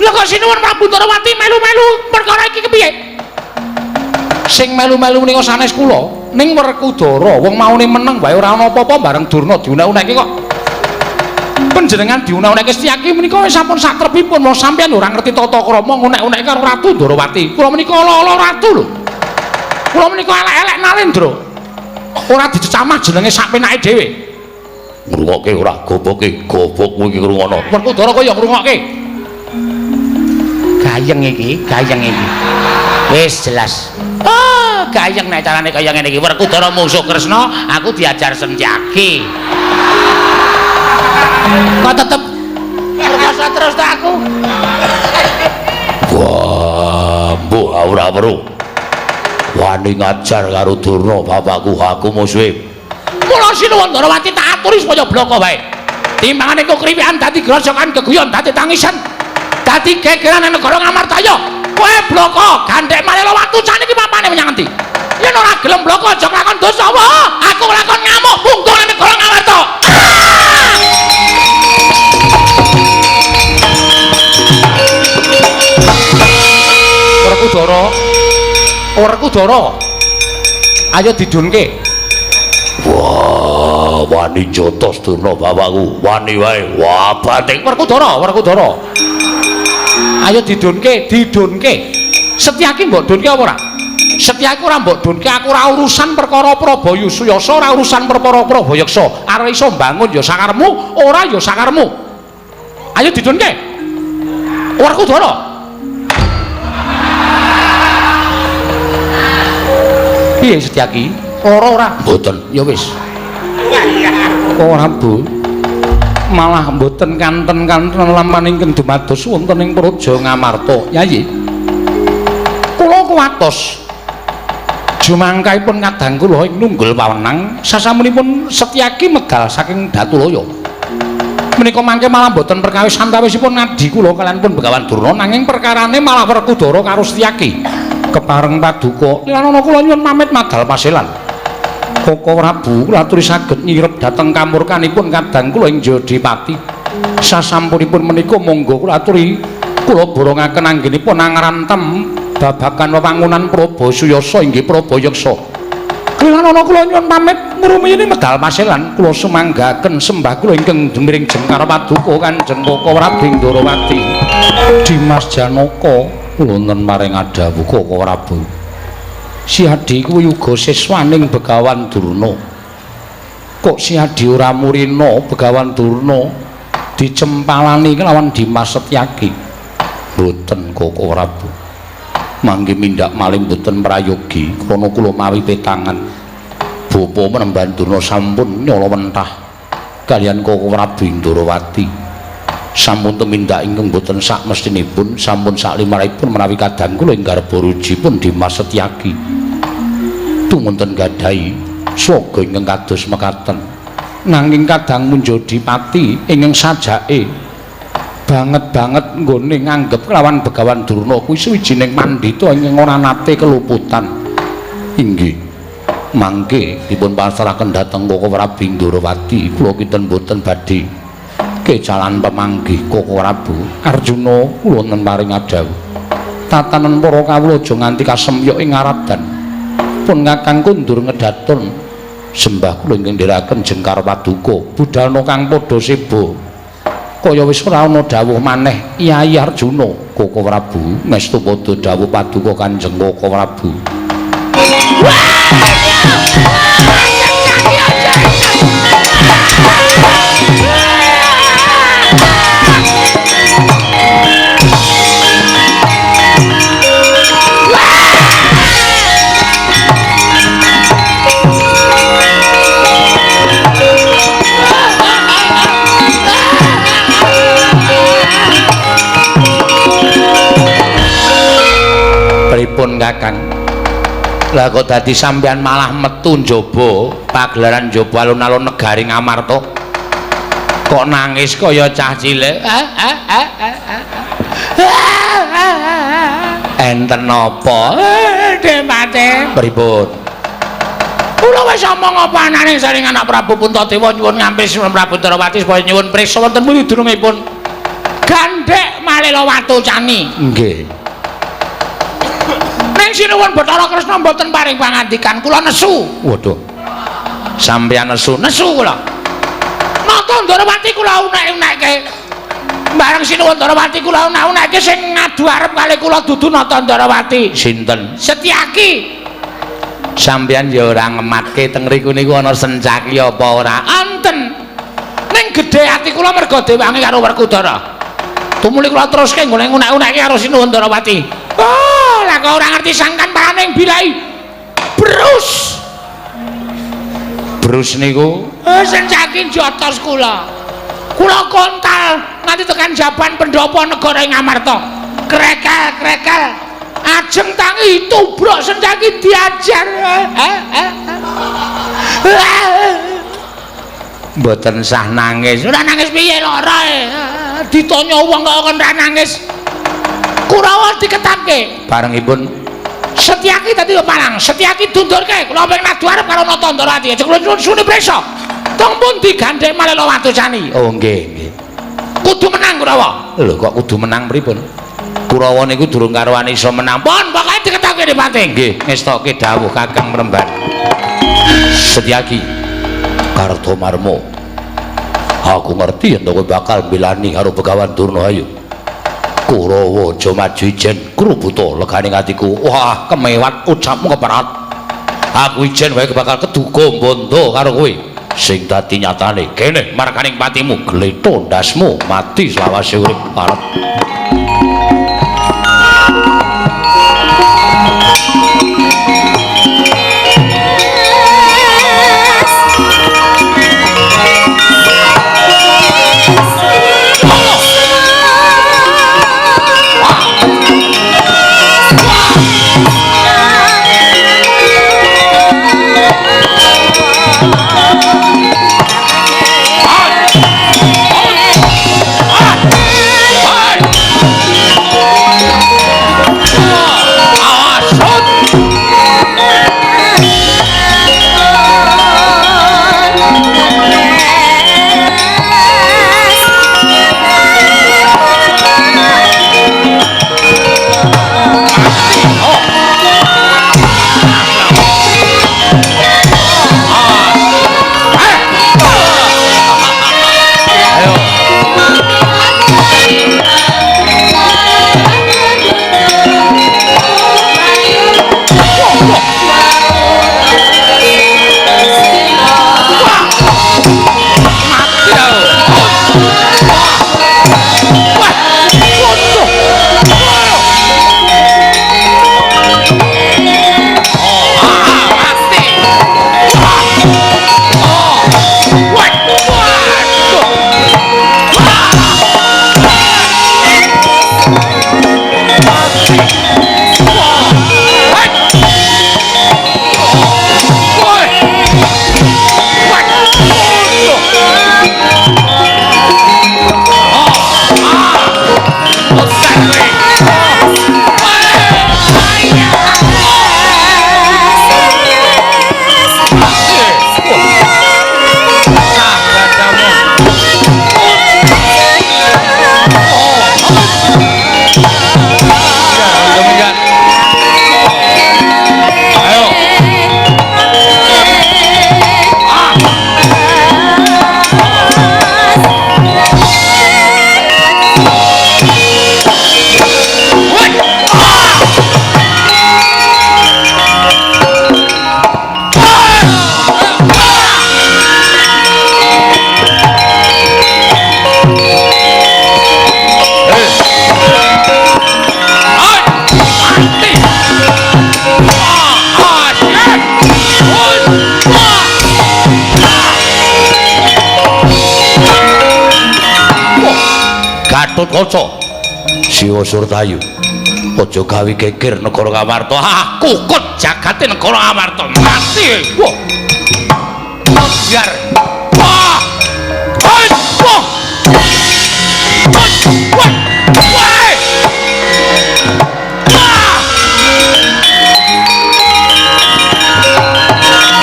Lha kok sinuwun Prabu Ndarawati melu-melu perkara iki kepiye? Sing melu-melu menika sanes kula, ning Werkudara wong maune meneng wae ora ana apa-apa bareng Durna diunek-unekke kok. Panjenengan diunek-unekke Setyaki menika wis sampun satrepipun, wong sampeyan ora ngerti tata krama ngunek-unekke karo Ratu Ndarawati. Kula menika ala-ala ratu lho. Kula menika elek-elek Nalendra. Ora dicecamah jenenge sak penake dhewe. Ngrungokke ora goboke, gobokmu iki ngrungono. Werkudara kaya ngrungokke. Gayeng iki, gayeng iki. Wis jelas. Oh, gayeng nek carane kaya ngene iki. Werkudara mungsuh Kresna, aku diajar Setyaki. Kok tetep perkosa terus ta aku? Wah, mbuh ora weruh. Wani ngajar karo Durna bapakku, aku musuhe. Mula sinuwun Ndarawati tak aturi supaya bloko wae. Timbangane kok kriwikan dadi grojokan geguyon dadi tangisan. Dadi gegeran nang negara Ngamartaya. Kowe bloko gandhek Malela watu saniki papane menyang endi? Yen ora gelem bloko aja nglakon dosa. Wah, aku nglakon ngamuk punggung nang negara Ngamarta. Werkudara, Werkudara, ayo didunke. Wah, wani jotos Durna bapakku, wani wae. Wah, bating. Werkudara, Werkudara, ayo didunke, didunke. Setyaki mbok dunke apa ora? Setyaki ora mbok dunke, aku ora urusan perkara Prabayusuyasa, ora urusan perkara Prabayaksa. Arep iso mbangun ya sakarepmu, ora ya sakarepmu. Ayo didunke. Werkudara. Piye Setyaki? Ora ora? Mboten. Ya wis. Ora, Bu. Malah mboten kanten-kanten lampahan ingkang dumados wonten ing Praja Ngamarta. Yayi. Kula kuwatos jumangkahipun kadang kula ing nunggul pawenang sasampunipun Setyaki medal saking Datulaya. Menika mangke malah mboten perkawis antawisipun ngadi kula kaliyan pun Begawan Durna, nanging perkarane malah Werkudara karo Setyaki. Kepareng paduka lan kula nyuwun pamit madal paselan. Koko Prabu kula aturi saged nyirep dhateng kamurkanipun kadang kula ing Jodipati. Sasampunipun menika monggo kula aturi kula borongaken anggenipun angrantem babagan wewangunan Prabayusuyasa inggih Prabayaksa. Kula kula nyuwun pamit ngrumiyin medal paselan, kula sumanggaken sembah kula ingkang jumiring jengkar paduka Kanjeng Koko Prabu Ndarawati. Dimas Janaka wonten maring adhawuh Koko Prabu. Si Adi kuwi uga siswaning Begawan Durna. Kok si Adi ora murina Begawan Durna dicempalani kelawan Dimas Setyaki? Mboten Koko Prabu. Mangke mindak malih mboten prayogi krana kula mawi petangan. Bapa Penemban Durna sampun nyalawentah kaliyan Koko Prabu Ndarawati. Sampun tumindak ingkang boten sak mestinipun, sampun saklimaripun menawi kadang kula ing garba rujipun Dimas Setyaki tumunten gadahi swaga ingkang kados mekaten. Nanging kadang Munjodipati ingkang sajake banget-banget nggone nganggep kelawan Begawan Durna kuwi suwijining pandhita ingkang ora nate keluputan. Inggih, mangke dipun pasrahaken dhateng Koko Prabu Ndarawati, kula kinten boten badhe kecalan pemanggih Koko Prabu. Arjuna kula wonten paring adhawuh. Tatanan para kawula aja nganti kasemyok ing ngaradan. Pun kakang kundur ngedatun sembah kula ingkang ndherekaken jengkar paduka. Budalna kang padha seba. Kaya wis ora ana dawuh maneh Kyai Arjuna. Koko Prabu ngestu padha dawuh paduka Kanjeng Koko Prabu. Pripun Kakang? Lah kok dadi sampeyan malah metu njaba pagelaran njaba alun-alun negari Ngamarta? Kok nangis kaya cah cilik? Enten napa? Demate. Pripun? Kula wis omong apa anane saring anak Prabu Puntadewa nyuwun ngampis Prabu Ndarawati supaya nyuwun prisa wonten pundi dunungipun. Gandhek Malela Watucani. Nggih. Ning Sinuwun Bathara Kresna mboten paring pangandikan, kula nesu. Waduh. Sampeyan nesu? Nesu kula. Nata Ndarawati kula unek-unekke. Bareng Sinuwun Ndarawati kula unek-unekke sing ngadu arep kalih kula dudu Nata Ndarawati. Sinten? Setyaki. Sampeyan ya ora ngematke teng mriku niku ana Sencaki apa ora? Enten. Ning gedhe ati kula merga dewangi karo Werkudara. Tumuli kula teruske nggone unek-unekke karo Sinuwun Ndarawati. Oh, lah kok ora ngerti sangkan paraning bilai. Brus. Brus niku Sencaki jotos kula. Kula kontal nganti tekan jaban pendopo negara ing Amarta. Krekel-krekel. Ajeng tangi tubruk Sencaki diajar. Mboten sah nangis. Ora nangis piye lara e. Ditanya wong kok kon ora nangis. Kurawa diketapke. Barengipun Setyaki dadi palang. Setyaki dundurke. Kula ping nadu arep karo Nata Ndarawati. Aja kula nyuwun sune prisa. Tong pundi gandhek Malela Watucani? Oh nggih, nggih. Kudu menang Kurawa. Lho kok kudu menang pripun? Kurawa niku durung karuan iso menang. Pun pokoke diketapke dipate. Nggih, ngestoke dawuh Kakang Mremban. Setyaki Kartomarma. Aku ngerti yen kowe bakal mbelani karo Begawan Durna ayo. Kurawa aja maju ijen krubuta legane atiku. Wah, kemewat ucapmu keperat. Aku ijen wae bakal keduga bondo karo kowe. Sing dadi nyatane kene marganing patimu gletho ndasmu mati selawase urip parep. Gatotkaca Siwa Surtayu aja gawe geger negara Ngamarta. Ah, kukut jagate negara Ngamarta mati. Wah. Biar. Wah. Wah. Wah. Wah. Wah.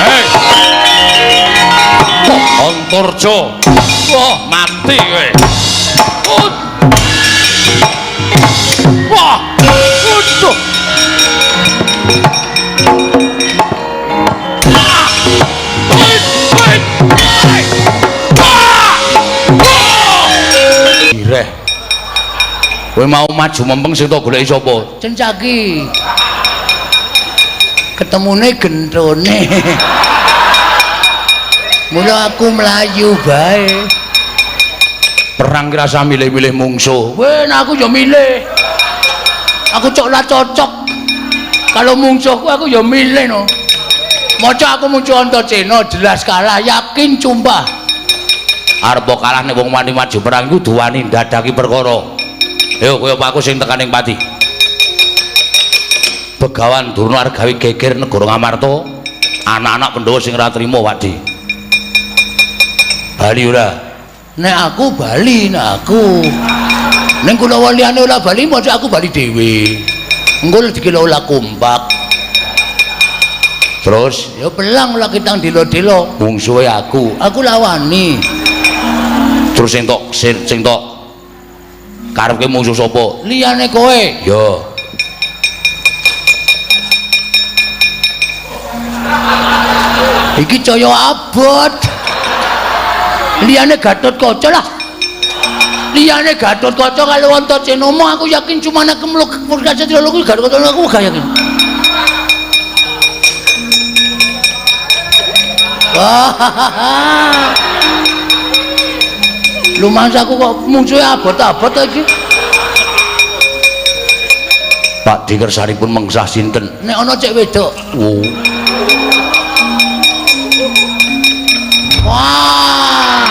Hei. Antarja. Wah, mati kowe. Kowe mau maju mempeng sing tok goleki sapa? Cencaki. Ketemune genthone. Mula aku mlayu bae. Perang ki rasa milih-milih mungsuh. Weh, aku ya milih. Aku cok lah cocok. Kalau mungsuhku aku ya milih no. Maca aku muncul Antasena jelas kalah, yakin sumpah. Arep kalah nek wong wani maju perang iku kudu wani ndadaki perkara. Ayo kowe apa aku sing tekan ing pati. Begawan Durna arep gawe geger negara Ngamarta, anak-anak Pandhawa sing ora trima Pakde. Bali ora? Nek aku bali, nek aku. Ning kula liyane ora bali, maca aku bali dhewe. Engko dikira ora kompak. Terus ya pelang ora kitang dilo-dilo, mungsuhe aku. Aku lawani. Terus sing tok sing tok karepke mungsuh sapa? Liyane kowe. Ya. Iki caya abot. Liyane Gatotkaca lah. Liyane Gatotkaca kalau Antasena aku yakin cuma nek kemluk Purkasatria kuwi Gatotkaca aku gak yakin. Wah. Lumayan aku kok mungsuhe abot-abot iki. Pak Di kersanipun mengsah sinten? Nek ana cek wedok. Oh. Wah.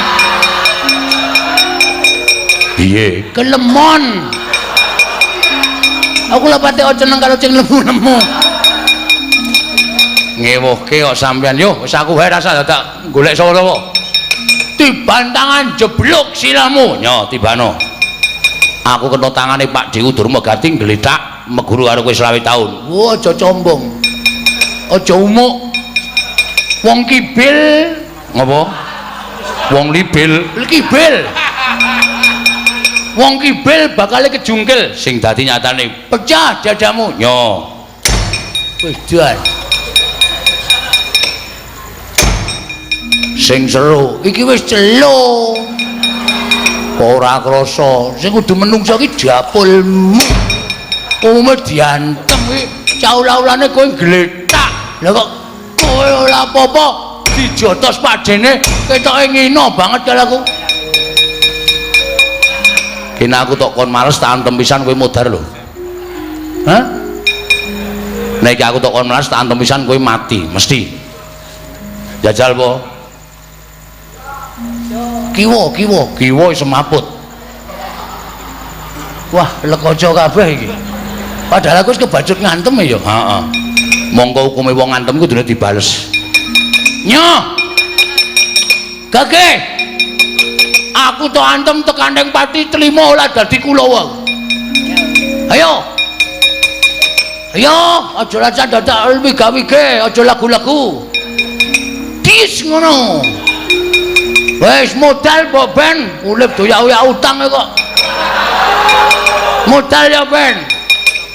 Piye? Kelemon. Aku lha pate seneng karo sing lemu-lemu. Ngewuhke kok sampean yo wis aku wae rasa dadak golek sapa-sapa. Tiban tangan jeblok siramu. Nyo tibano. Aku kena tangane Pak Dewu Durma Gati gletak meguru karo kowe 20 taun. Wah, aja combong. Aja umuk. Wong kibil ngopo? Wong libil. Kibil. Wong kibil bakale kejungkel sing dadi nyatane pecah dadamu. Nyo. Wis jan. Sing seru iki wis celo. Ora krasa sing kudu menungso iki dapulmu. Umume diantem iki caula-ulane kowe gletak. Lah kok kowe ora apa-apa dijotos padene ketoke ngino banget karo aku. Kene aku tok kon males tak antem pisan kowe modar lho. Hah? Nek iki aku tok kon males tak antem pisan kowe mati mesti. Jajal po. Kiwa, kiwa, kiwa semaput. Wah, lekoco kabeh iki. Padahal aku wis kebacut ngantem ya. Heeh. Mongko hukume wong ngantem kudune dibales. Nyo. Gage. Aku tok antem tekan ning pati trimo ora dadi kulawa. Ayo. Ayo, aja lacan dadak wiga-wige, aja lagu-lagu. Dis ngono. Wis modal mbok ben, urip doyak-oyak utang kok. Modal ya ben.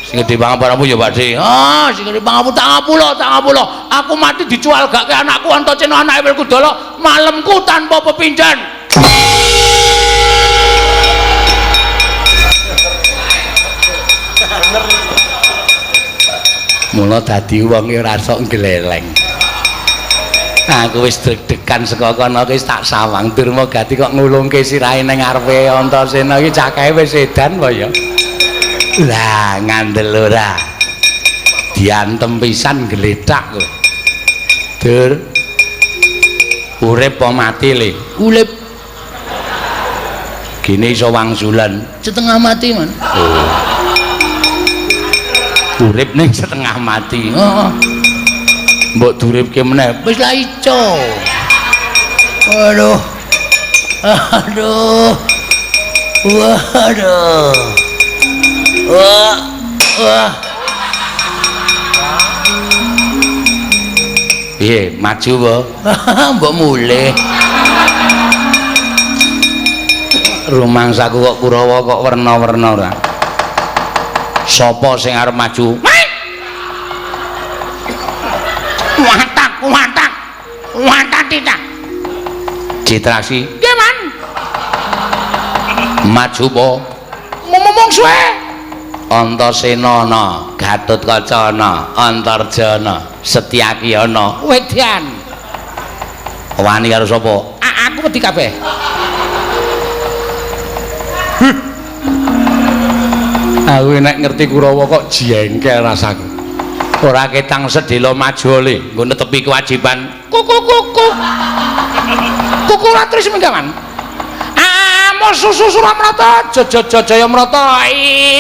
Sing gedhe pangapuramu ya Pak De. Ah, sing gedhe pangapura tak ngapura, tak ngapura. Aku mati dijual gak ke anakku Antasena anake Werkudara, malemku tanpa pepindhan. Mula dadi wong ora sok gleleng. Aku wis deg-degan saka kono wis tak sawang Durma Gati kok ngulungke sirahe ning ngarepe Antasena iki cakahe wis edan apa ya. Lah ngandel ora. Diantem pisan gletak kowe. Dur. Urip apa mati le? Urip. Gini iso wangsulan. Setengah mati, Man. Oh. Urip ning setengah mati. Heeh. Mbok duripke meneh. Wis lah ico. Aduh. Aduh. Waduh. Wah. Wah. Piye, maju apa? Mbok mulih. Rumangsaku kok Kurawa kok werna-werna ora. Sapa sing arep maju? Watak, watak. Watak tidak. Citraksi. Nggih, Man. Maju apa? Ngomong suwe. Antasena ana, Gatotkaca ana, Antarja ana, Setyaki ana. Wedan. Wani karo sapa? Aku wedi kabeh. Aku nek ngerti Kurawa kok jengkel rasaku. Ora ketang sedhela maju le, nggo netepi kewajiban. Kuku kuku. Kuku latris menggawan. Amo susu Suramrata, Jaya Jayamrata,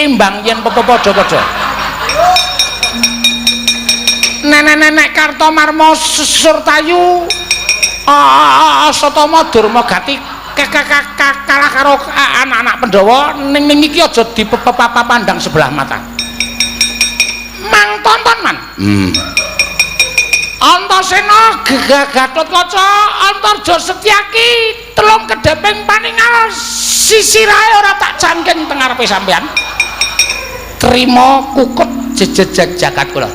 imbang yen padha-padha. Nenek-nenek Kartomarma Surtayu Asatama Durma Gati kalah karo anak-anak Pandhawa ning ning iki aja dipepapandang sebelah mata. Mang tonton man. Antasena Gatotkaca Antarja Setyaki telung kedheping paningal sisirahe ora tak cangking teng ngarepe sampean. Trima kukut jejeg jagat kula.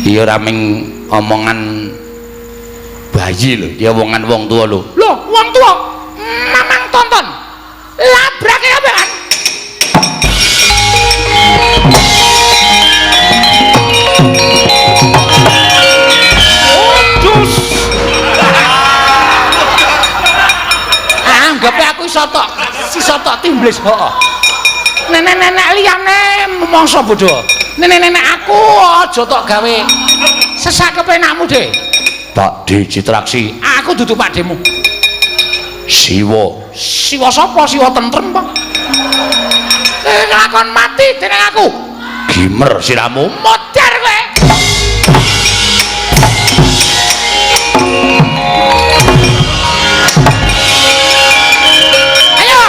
Iya ora ming omongan bayi lho, ya omongan wong tuwa lho. Lho, wong tuwa mamang tonton. Labrake apekan. Waduh. Anggape aku iso tok timblis, heeh. Nenek-nenek liyane mongso bodho. Nenek-nenek aku aja tok gawe sesak kepenakmu, De. Pak D Citraksi, aku dudu Pak Demu. Siwa. Siwa sapa? Siwa tentrem, Pak. Nglakon mati dening aku. Gimer siramu, modar kowe. Ayo.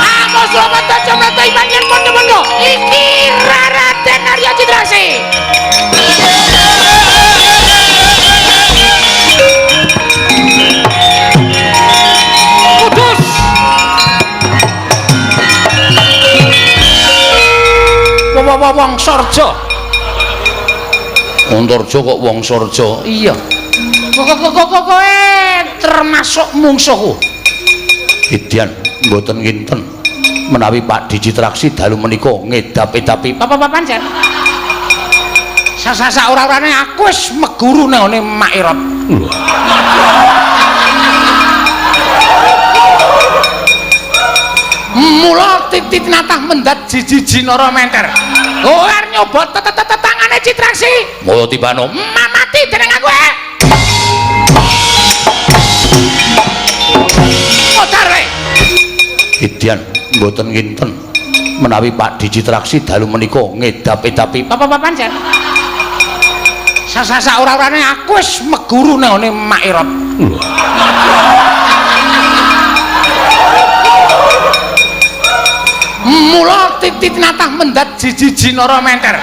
Amo Suramata Jamrata imanyen pondo-pondo. Iki Raden Arya Citraksi. Wong Sarja. Antarja kok wong Sarja? Iya. Kok kowe termasuk mungsuhku. Idyan mboten nginten menawi Pak D Citraksi dalu menika ngedap-edapi. Apa-apa pancen? Sasa ora-orane aku wis meguru nang ngene Mak Erot. Mula titit natah mendat jijiji nara menter. Kowe arep nyoba tetangane Citraksi. Mula tibano mamati dening aku. Modar kowe. Idyan mboten nginten menawi Pak D Citraksi dalu menika ngedap-edapi. Apa-apa pancen? Sasa ora-orane aku wis meguru nang ngene Mak Erot. Mula titit natah mendat jijiji nara menter.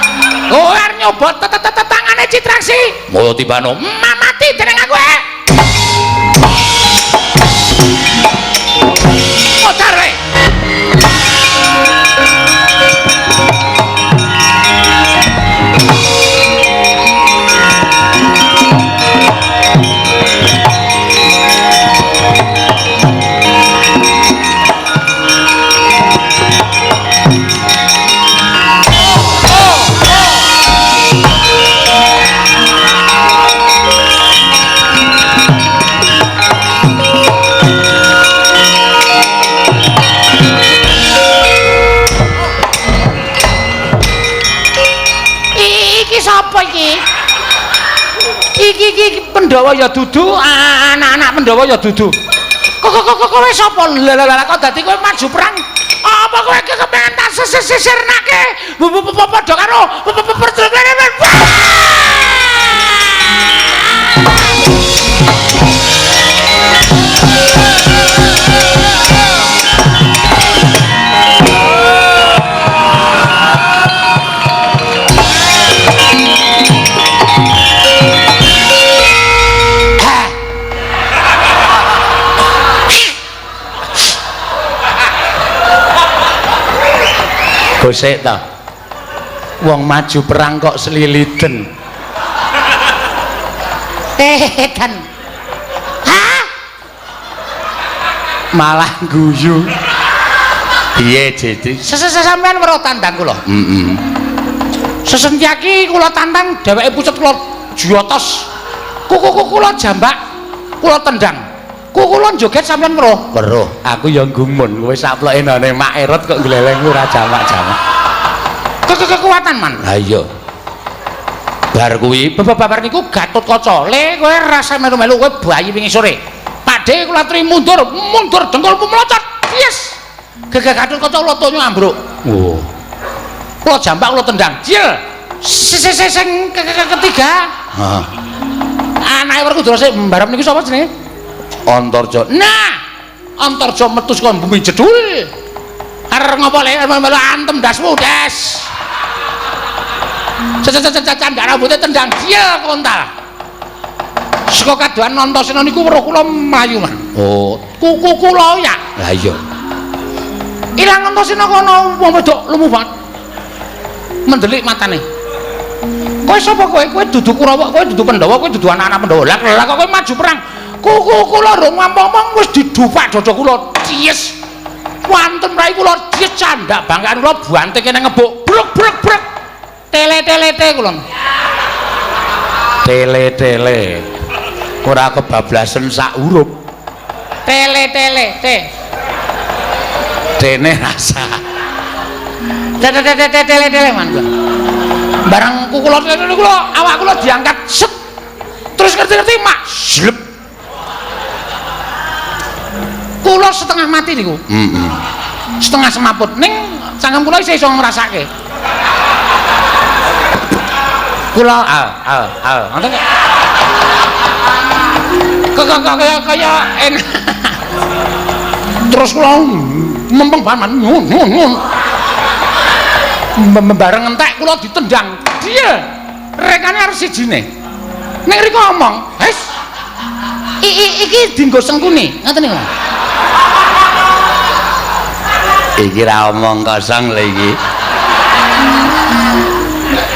Kowe arep nyoba tetangane Citraksi. Mula tibano mamati dening aku. Modar kowe. Iki Pandhawa ya dudu, anak-anak Pandhawa ya dudu. Kok kowe sapa? Lah kok dadi kowe maju perang? Apa kowe kepengen tak sisirnake? Padha karo Gosek ta. Wong maju perang kok seliliden. Edan. Hah? Malah guyu. Piye, Jitri? Sampean weruh tandang kula. Heeh. Sesentyaki kula tantang dheweke pucet kula jotos. Kuku kula jambak, kula tendang. Kuku kula joget sampean weruh. Weruh. Aku ya gumun kowe saploke nane Mak Erot kok gleleng ora jamak-jamak. Kekuatan man. Ha iya. Bar kuwi babar niku Gatotkaca. Le kowe rasa melu-melu kowe bayi wingi sore. Pakde kula aturi mundur, mundur dengkulmu melocot. Yes. Gegeh Gatotkaca kula tonyo ambruk. Oh. Kula jambak kula tendang. Jil. Sing ketiga. Heeh. Anake Werkudara sik mbarep niku sapa jenenge? Antarja. Nah, Antarja metu saka bumi jedul. Arep ngopo le melu antem dasmu, Des. Candak rambutnya tendang dia kontal. Saka kadohan Antasena niku weruh kula mlayu man. Oh, kuku kula ya. Lah iya. Ilang Antasena kono wong wedok lumu banget. Mendelik matane. Kowe sapa kowe? Kowe dudu Kurawa, kowe dudu Pandhawa, kowe dudu anak-anak Pandhawa. Lah kok kowe maju perang. Kuku kula rung ngomong wis didupak dada kula. Cies. Wonten rai kula cies candak bangkaan kula bantike nang ngebuk. Bruk bruk bruk. Tele-tele-te kula. Tele-tele. Ora kebablasen sak huruf. Tele-tele-te. Dene rasa. Tele-tele-tele man kula. Barang kula kula awak kula diangkat set. Terus ngerti-ngerti mak slep. Kula setengah mati niku. Heeh. Setengah semaput ning cangkem kula isih iso ngrasake. Kula al al al ngoten kok kaya kaya enak. Terus kula mempeng banget nyun nyun nyun. Bareng entek kula ditendang. Dia rekane arep sijine. Ning riko omong, "Wes. Iki dienggo sengkuni." Ngoten niku. Iki ra omong kosong lho iki.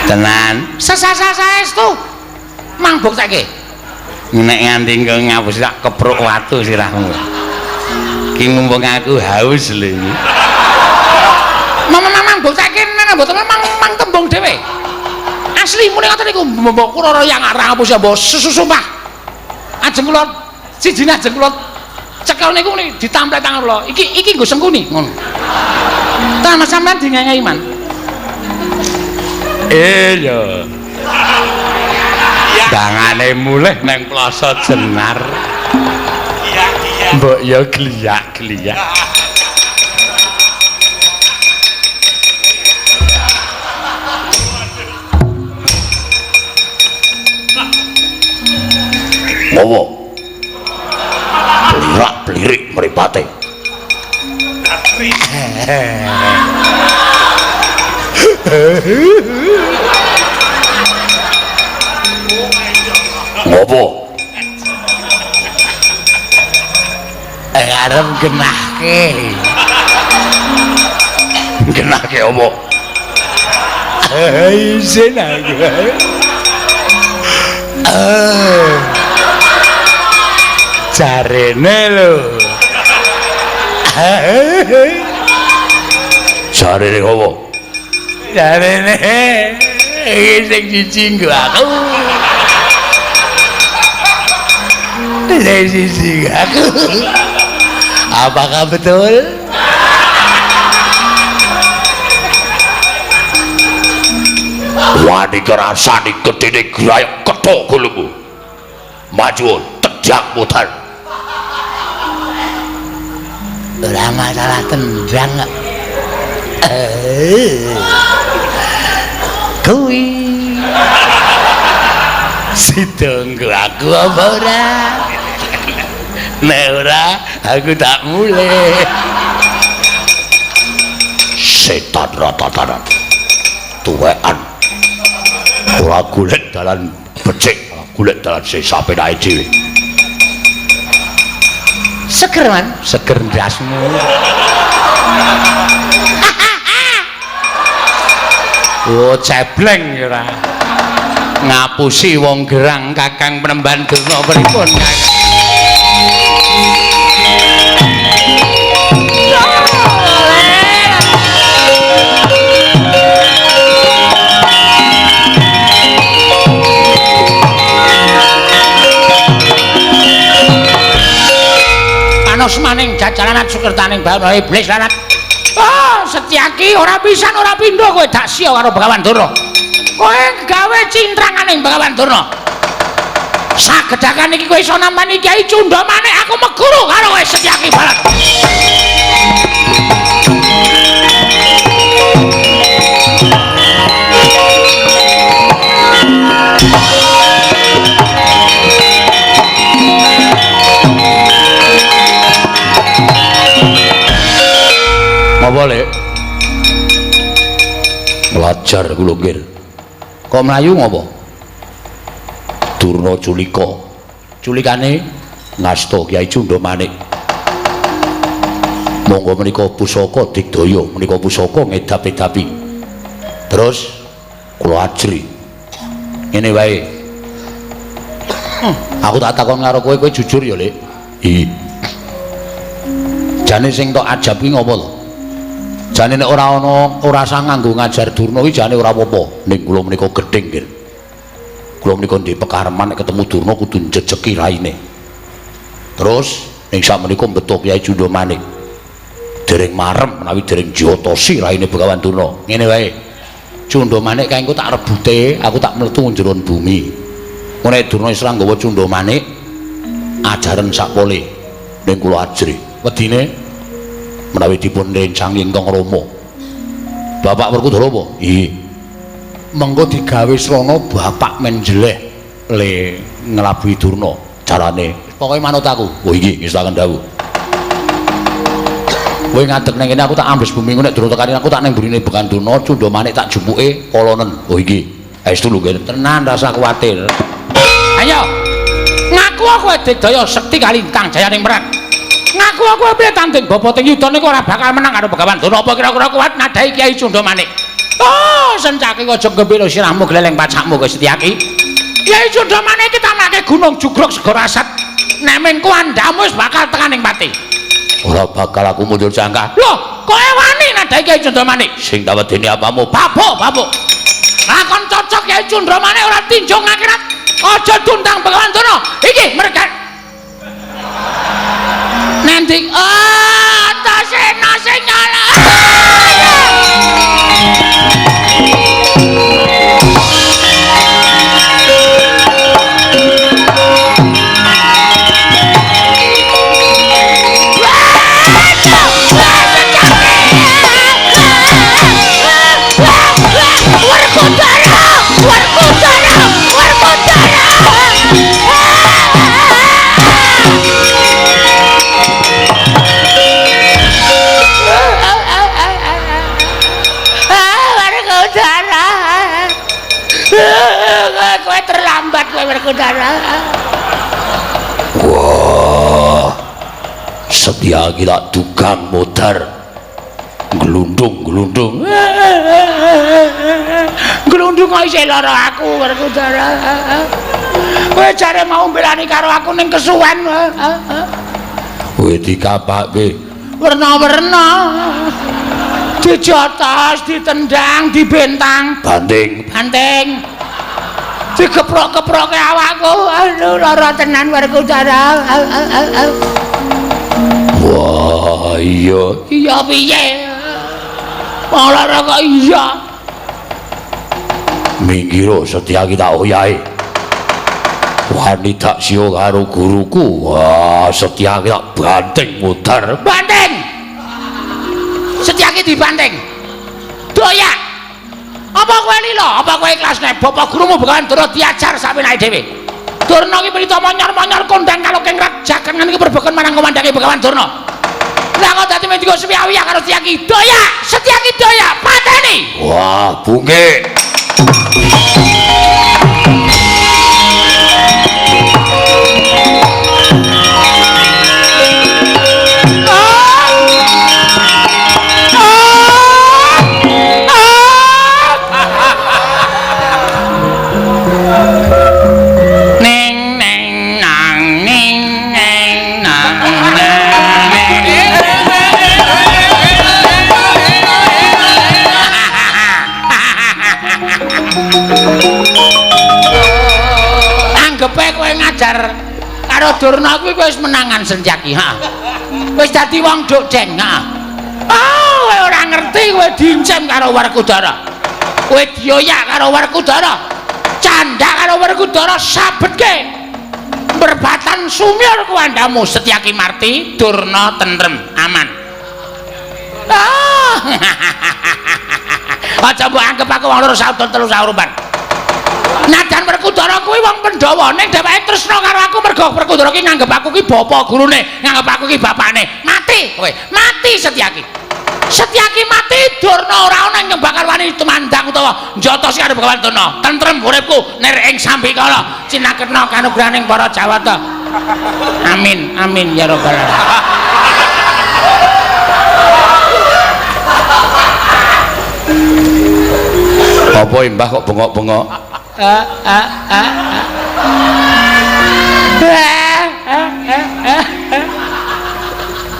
Tenan. Saestu. Mang bukteke. Nek nganti engko ngapusi tak kepruk watu sirahmu. Ki mumpung aku haus lho iki. Mamang bukteke nek mboten mang tembung dhewe. Asli muni ngoten niku mbok kula yang arang ngapusi mbok susumpah. Ajeng kula sijine ajeng kula cekel niku ditamplek tangan kula. Iki iki nggo sengkuni ngono. Tanah sampean dingengehi man. Iya. Dangane mulih nang Plaza Jenar. Mbok ya gliyak-gliyak. Ngowo. Blirak-blirik mripate. Ngopo? Arep genahke. Genahke opo? Isin aku. Jarene lho. Jarene opo? Jarene iki sing siji nggo aku. Sing siji aku. Apakah betul? Wani kerasane gedene grayek kethok gulumu. Maju tejak mutar. Ora masalah tendang kok. Kuwi sida nggo aku apa ora? Nek ora aku tak mulih. Setan rata-rata tuwekan ora golek dalan becik, golek dalan sing sapenake dhewe. Seger man, seger ndasmu. Oh cebleng ya ora. Ngapusi wong gerang Kakang Penemban donga pripun Kakang? kertaning bawana iblis lanat. Oh, Setyaki ora pisan ora pindho kowe dak siya karo Begawan Durna. Kowe gawe cintranganing Begawan Durna. Sagedhakan iki kowe iso nampani Kyai Cunda Manik, aku meguru karo kowe Setyaki Barat. Apa lek? Belajar kula nggih. Kok mlayu ngopo? Durna culika. Culikane ngasta Kyai Cunda Manik. Monggo menika pusaka digdaya, menika pusaka ngedap-edapi. Terus kula ajri. Ngene wae. Aku tak takon karo kowe, kowe jujur ya, Lek? Iya. Jane sing tok ajab ki ngopo to? Jane nek ora ana ora usah nganggo ngajar Durna iki jane ora apa-apa. Ning kula menika gething nggih. Kula menika ndek pekareman nek ketemu Durna kudu njejeki raine. Terus ning sakmenika mbeto Kyai Cunda Manik. Dereng marem menawi dereng jotosi raine Begawan Durna. Ngene wae. Cunda Manik kae engko tak rebute, aku tak mletu njero bumi. Nek Durna wis ra nggawa Cunda Manik, ajaren sakpole ning kula ajri. Wedine menawi dipun rencangi ingkang Rama. Bapak Werkudara apa? Iya. Mengko digawe srana bapak menjeleh le nglabuhi Durna carane. Pokoke manut aku. Oh iki ngestaken dawuh. Kowe ngadeg nang kene aku tak ambes bumi nek durung tekani aku tak nang mburine Begawan Durna, Cunda Manik tak jupuke kolonen. Oh iki. Aestu lho kene. Tenan rasa kuwatir. Ayo. Ngaku aku digdaya sekti kalintang jayaning perang. Ngaku aku piye tanding bapa teng yuda niku ora bakal menang karo Begawan Durna. Apa kira-kira kuat nadhahi Kyai Cunda Manik? Oh, Sencaki aja gembira sirahmu gleleng pacakmu kowe Setyaki. Kyai Cunda Manik iki tamake gunung jugruk segara asat. Nek mengko andhamu wis bakal tekan ing pati. Ora bakal aku mundur jangka. Loh, kowe wani nadhahi Kyai Cunda Manik? Sing tak wedeni apamu? Babuk, babuk. Lakon cocok Kyai Cunda Manik ora tinjung akhirat. Aja tundang Begawan Durna. Iki mereka nanti oh Antasena sing nyala. Werkudara, Werkudara, Werkudara. Kowe terlambat kowe Werkudara. Wah, Setyaki tak dugang modar glundung glundung glundung kok isih lara aku Werkudara. Kowe jare mau mbelani karo aku ning kesuwen. Kowe dikapake werna-werna, dijotos, ditendang, dibentang, banting banting, digeprok-geproke awakku. Aduh lara tenan Werkudara. Wah iya iya piye wong lara kok iya. Minggiro Setyaki tak oyahe. Wani tak siyo karo guruku. Wah Setyaki tak banting mutar. Banting. Setyaki dibanting. Doyak. Apa kowe lila? Apa kowe ikhlas nek bapak gurumu Begawan Durna diajar sapenake dhewe? Durna iki prita monyor-monyor kondang kaloking jagangan iki perbeken marang komandange Begawan Durna. Lah kok dadi mendika suwiya-wiya karo Setyaki. Doyak, Setyaki doyak, pateni. Wah, bungke. Anggepe kowe ngajar karo Durna kuwi kowe wis menangan Setyaki, ha. Wis dadi wong duk deng, heeh. Ah, kowe ora ngerti kowe dincem karo Werkudara. Kowe dioyak karo Werkudara. Candhak karo Werkudara sabetke. Berbatan sumyur kuwandamu Setyaki Marti, Durna tentrem, aman. Ah. Aja mbok anggep aku wong loro saudon telu sauruban. Najan Werkudara kuwi wong Pandhawa, ning dheweke tresna karo aku mergo Werkudara ki nganggep aku ki bapa gurune, nganggep aku ki bapakne. Mati kowe, mati Setyaki. Setyaki mati, Durna ora ana ingkang bakal wani tumandang utawa njotosi karo Begawan Durna. Tentrem uripku nir ing sambikala, cinaketna kanugrahaning para Jawata. Amin, amin ya rabbal alamin. Apa Mbah kok bengok-bengok?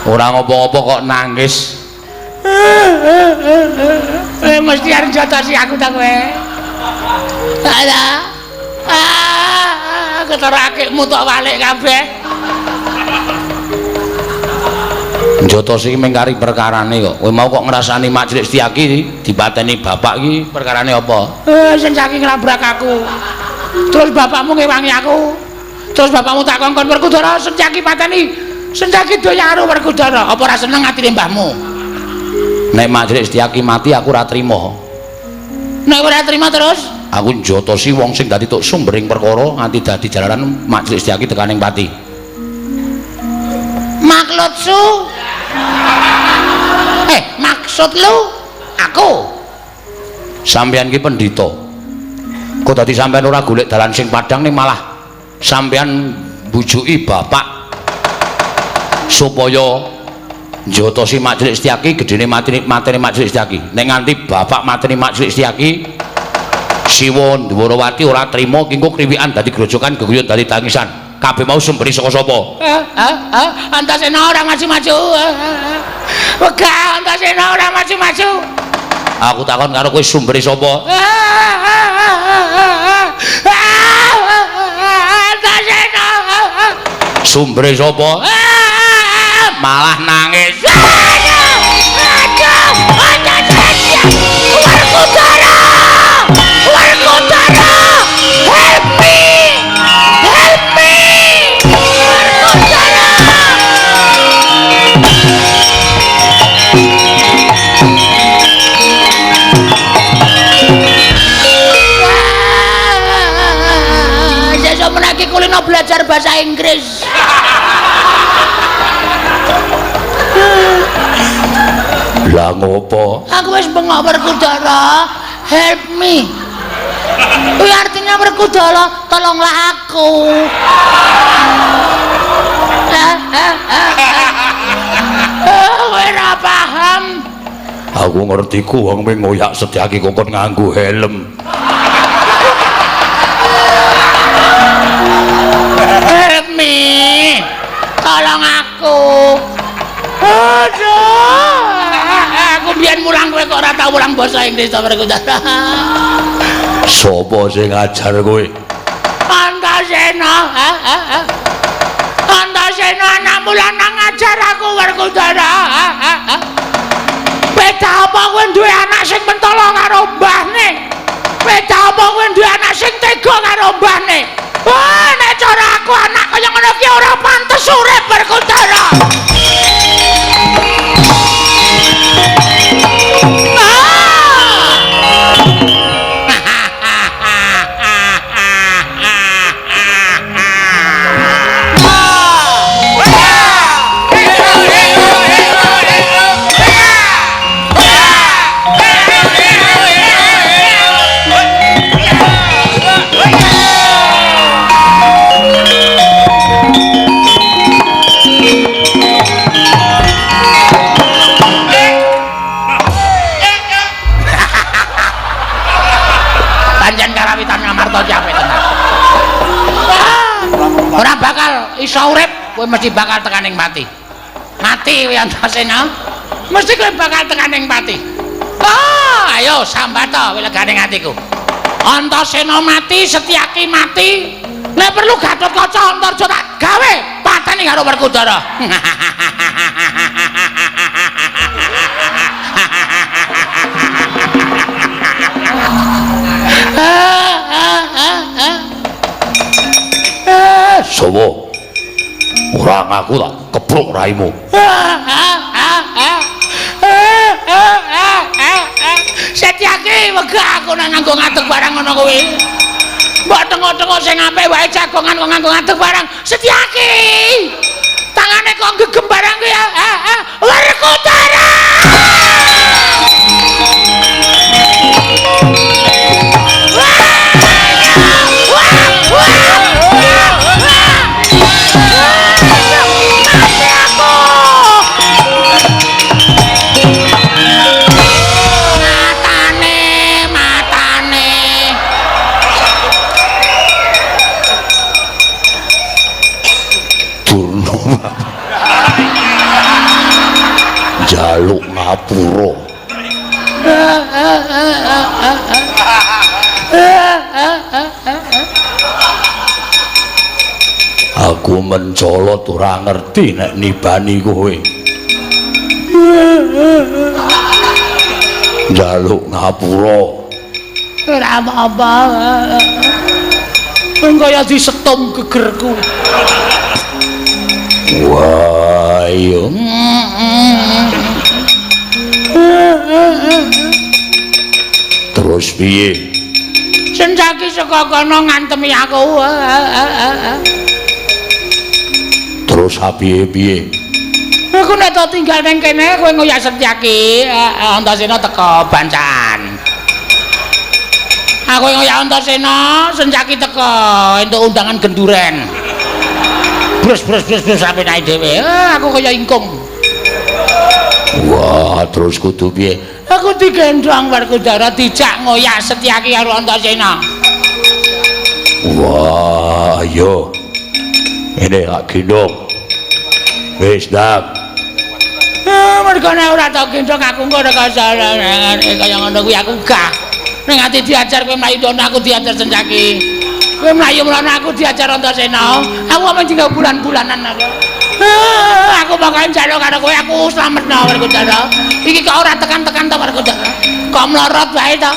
Ora ngopo-ngopo kok nangis. Mesti arep jotosi aku ta kowe. Alah. Ah, ketara akikmu tok walik kabeh. Njotosi iki mung kari perkarane kok. Kowe mau kok ngrasani Mak Cilik Setyaki dipateni bapak iki perkarane apa? Sing saking nglabrak aku. Terus bapakmu ngewangi aku. Terus bapakmu tak kongkon Werkudara Setyaki pateni. Setyaki doya karo Werkudara. Apa ora seneng atine mbahmu? Nek Mak Cilik Setyaki mati aku ora trima. Nek ora trima terus? Aku njotosi wong sing dadi tok sumbering perkara nganti dadi jalaran Mak Cilik Setyaki tekaning pati. Maksudsu? Maksud lu aku? Sampeyan ki pendhita. Kok dadi sampeyan ora golek dalan sing padhang ning malah sampeyan mbujuki bapak supaya njotosi Mak Cilik Setyaki gedene matine Mak Cilik Setyaki. Nek nganti bapak matine Mak Cilik Setyaki, Siwa Ndwarawati ora trima ki engko kriwikan dadi grojokan geguyon dadi tangisan. Kabeh mau sumberi saka sapa? Antasena ora maju-maju. Wegah Antasena ora maju-maju. Aku takon karo kowe sumberi sapa? Antasena. Sumbere sapa? Malah nangis. Aduh, aduh, Werkudara! Werkudara! Help me! Help me! Werkudara! Sesuk menaki kulino belajar bahasa Inggris. Lah ngopo? Aku wis bengok Werkudara, help me. Kuwi artinya Werkudara, tolonglah aku. Kowe ora paham. Aku ngerti ku wong mung ngoyak Setyaki kok nganggo helm. Help me. Tolong aku. Aduh, aku biyen mulang kowe kok ora tau mulang basa Inggris to Werkudara. Sopo sing ngajar kowe? Antasena. Antasena anakmu lanang ngajar aku Werkudara. Beda apa kowe duwe anak sing mentolo karo mbahne? Beda apa kowe duwe anak sing tega karo mbahne? Wah, nek cara aku anak kaya ngono ki ora pantes urip Werkudara. Ora bakal iso urip, kowe mesti bakal tekaning mati. Mati kowe Antasena. Mesti kowe bakal tekaning mati. Ah, ayo sambata kowe legane atiku. Antasena mati, Setyaki mati. Nek perlu Gatotkaca Antarja tak gawe pateni karo Werkudara. Sowo. Ora ngaku tak kepruk raimu. Setyaki wegah aku nang nganggo ngadeg barang ngono kuwi. Mbok tengok-tengok sing apik wae jagongan kok nganggo ngadeg barang. Setyaki. Tangane kok gegem barang kuwi ya. Werkudara. Mati aku. Matane, matane. Durna njaluk ngapura. Aku mencolot ora ngerti nek nibani kowe. Njaluk ngapura. Ora apa-apa. Kaya disetum gegerku. Wah, iya. Terus piye? Sencaki saka kono ngantemi aku. Terus piye-piye? Aku nek tak tinggal nang kene kowe ngoyak Setyaki, Antasena teko bancan. Aku ngoyak Antasena, Sencaki teko entuk undangan genduren. Brus brus brus brus sampe naik dhewe. Aku kaya ingkung. Wah, terus kudu piye? Aku digendhong Werkudara dijak ngoyak Setyaki karo Antasena. Wah, ayo. Ini tak gendong. Wis, Dam. Mergo nek ora tak gendong aku engko ora kaya ngono kuwi aku gah. Ning ati diajar kowe mlayu dono aku diajar Sencaki. Kowe mlayu mrono aku diajar Antasena. Aku amung tinggal bulan-bulanan aku. Aku pokoke njaluk karo kowe aku slametno Werkudara. Iki kok ora tekan-tekan to Werkudara. Kok mlorot wae to.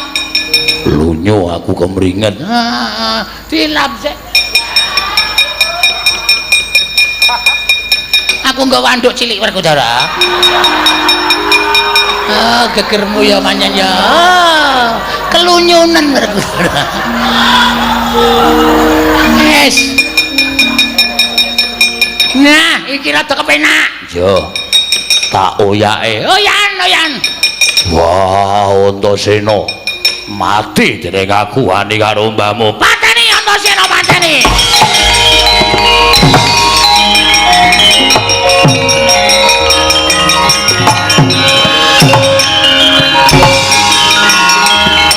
Lunyo aku kemringet. Dilap sik. Aku nggawa anduk cilik Werkudara. Oh, gegermu ya pancen ya. Oh, kelunyunan Werkudara. Wes. Nah, iki rada kepenak. Yo. Tak oyake. Oyan, oyan. Wah, Antasena. Mati dening aku wani karo mbahmu. Pateni Antasena, pateni.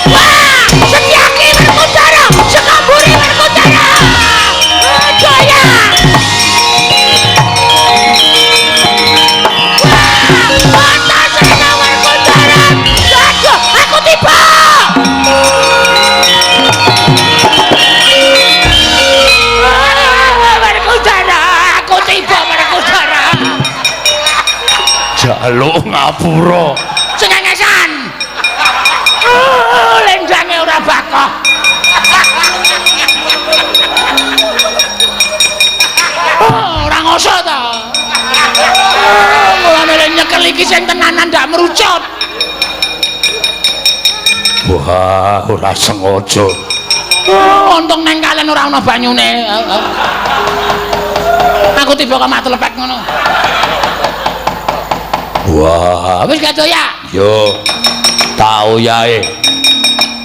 Wah, Setyaki Werkudara, sekamburi Werkudara. Jaya. Wah, Antasena Werkudara. Aduh, aku tiba. Werkudara, aku tiba Werkudara. Jaluk ngapura. Cengengesan. Lendange ora bakoh. Ora ngoso to. Mulane lek nyekel iki sing tenanan ndak merucut. Wah, ora sengaja. Untung neng kalen ora ana banyune. Aku tiba kok matu lepek ngono. Wah, wis gak doyak. Yo. Tak oyahe.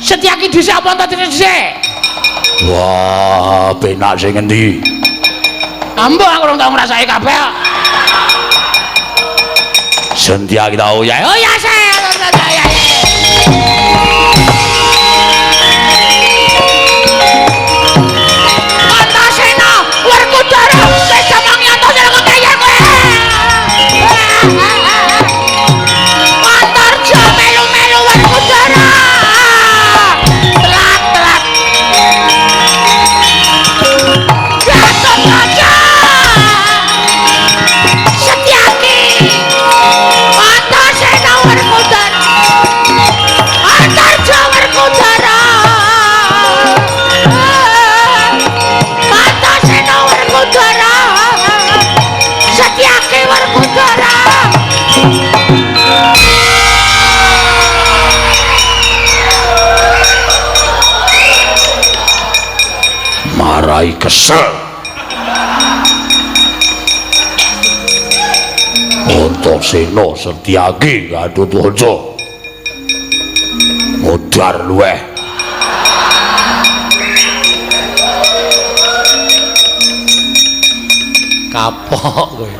Setyaki dhisik apa Antasena dhisik? Wah, penak sing ngendi? Ambo aku ora tau ngrasake kabeh kok. Setyaki tak oyahe. Oh ya sik. Antasena, Werkudara, wis omongi Antasena kok kaya kowe. Antarja melu-melu Werkudara. Telat-telat. Gatotkaca. Setyaki. Antasena Werkudara. Antarja. Rai kesel. Antasena Setyaki Gatotkaca. Modar luweh. Kapok kowe.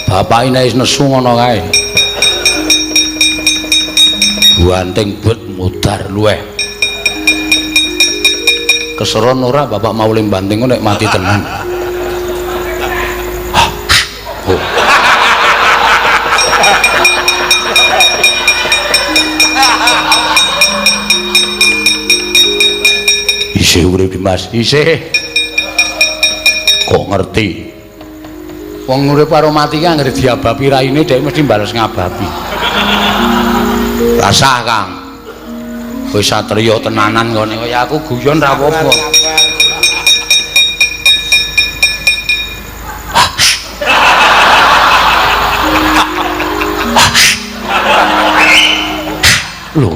Bapake nek wis nesu ngono kae. Buanting bet modar luweh. Keseron ora bapak mau banting nek mati tenan. Oh. Isih urip Dimas, isih. Kok ngerti? Wong urip karo mati ki anggere diabapi raine dhek mesti bales ngabapi. Rasah, Kang. Kowe satriya tenanan kene kaya aku guyon ra apa-apa. Lho.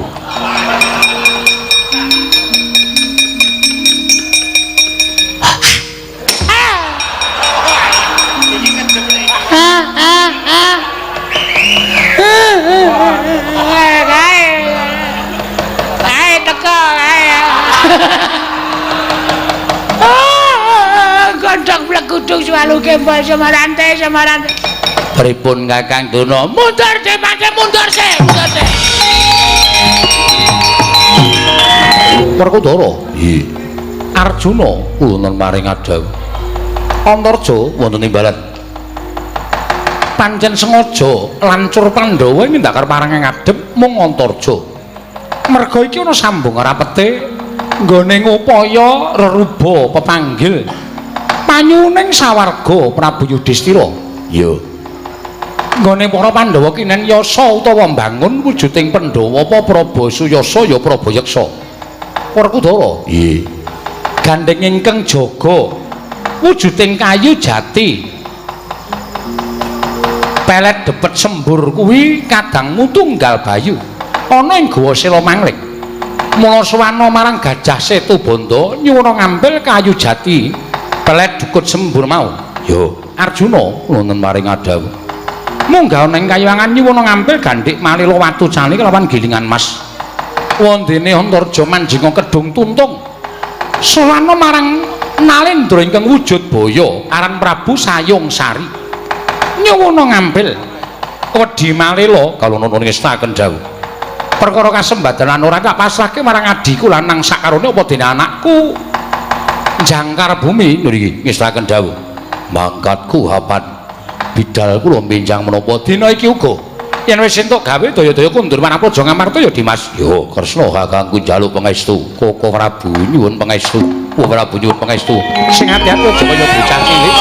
Gondok blegudung suwalu gembol semarante semarante. Pripun Kakang Durna? Mundur sih, Pakde, mundur sih, mundur sih. Werkudara? Nggih. Arjuna wonten maring adhawuh. Antarja wonten imbalan. Pancen sengaja lancur Pandhawa ing ndakar parang ngadhep mung Antarja. Merga iki ana sambung rapete nggone ngupaya reruba pepanggil panyuning sawarga Prabu Yudhistira. Iya. Nggone para Pandhawa kinen yasa utawa mbangun wujuding Pandhawa apa Praba Suyasa ya Praba Yeksa. Werkudara. Nggih. Gandheng ingkang jaga wujuding kayu jati. Pelet depet sembur kuwi kadangmu tunggal bayu ana ing Goa Sela Mangling. Mula suwana marang Gajah Setubandha nyuwuna ngambil kayu jati pelet dukut sembur mau. Yo, Arjuna wonten maring adhawuh. Munggah ana ing kayangan nyuwuna ngambil gandhik malila watu cani kelawan gilingan mas. Wondene Antarja manjinga kedung tuntung. Suwana marang Nalendra ingkang wujud baya aran Prabu Sayung Sari. Nyuwuna ngambil wedi malela kalono ngestaken dawuh. Perkara kasembadan ora tak pasrahke marang adhiku lanang sakarone apa dene anakku jangkar bumi ngriki ngestaken dawuh. Mangkatku hapan bidal kula benjang menapa dina iki uga yen wis entuk gawe daya-daya kundur marang Praja Ngamarta ya Dimas. Yo Kresna kakangku njaluk pangestu. Koko Prabu nyuwun pangestu. Koko Prabu nyuwun pangestu. Sing ati-ati aja kaya bocah cilik.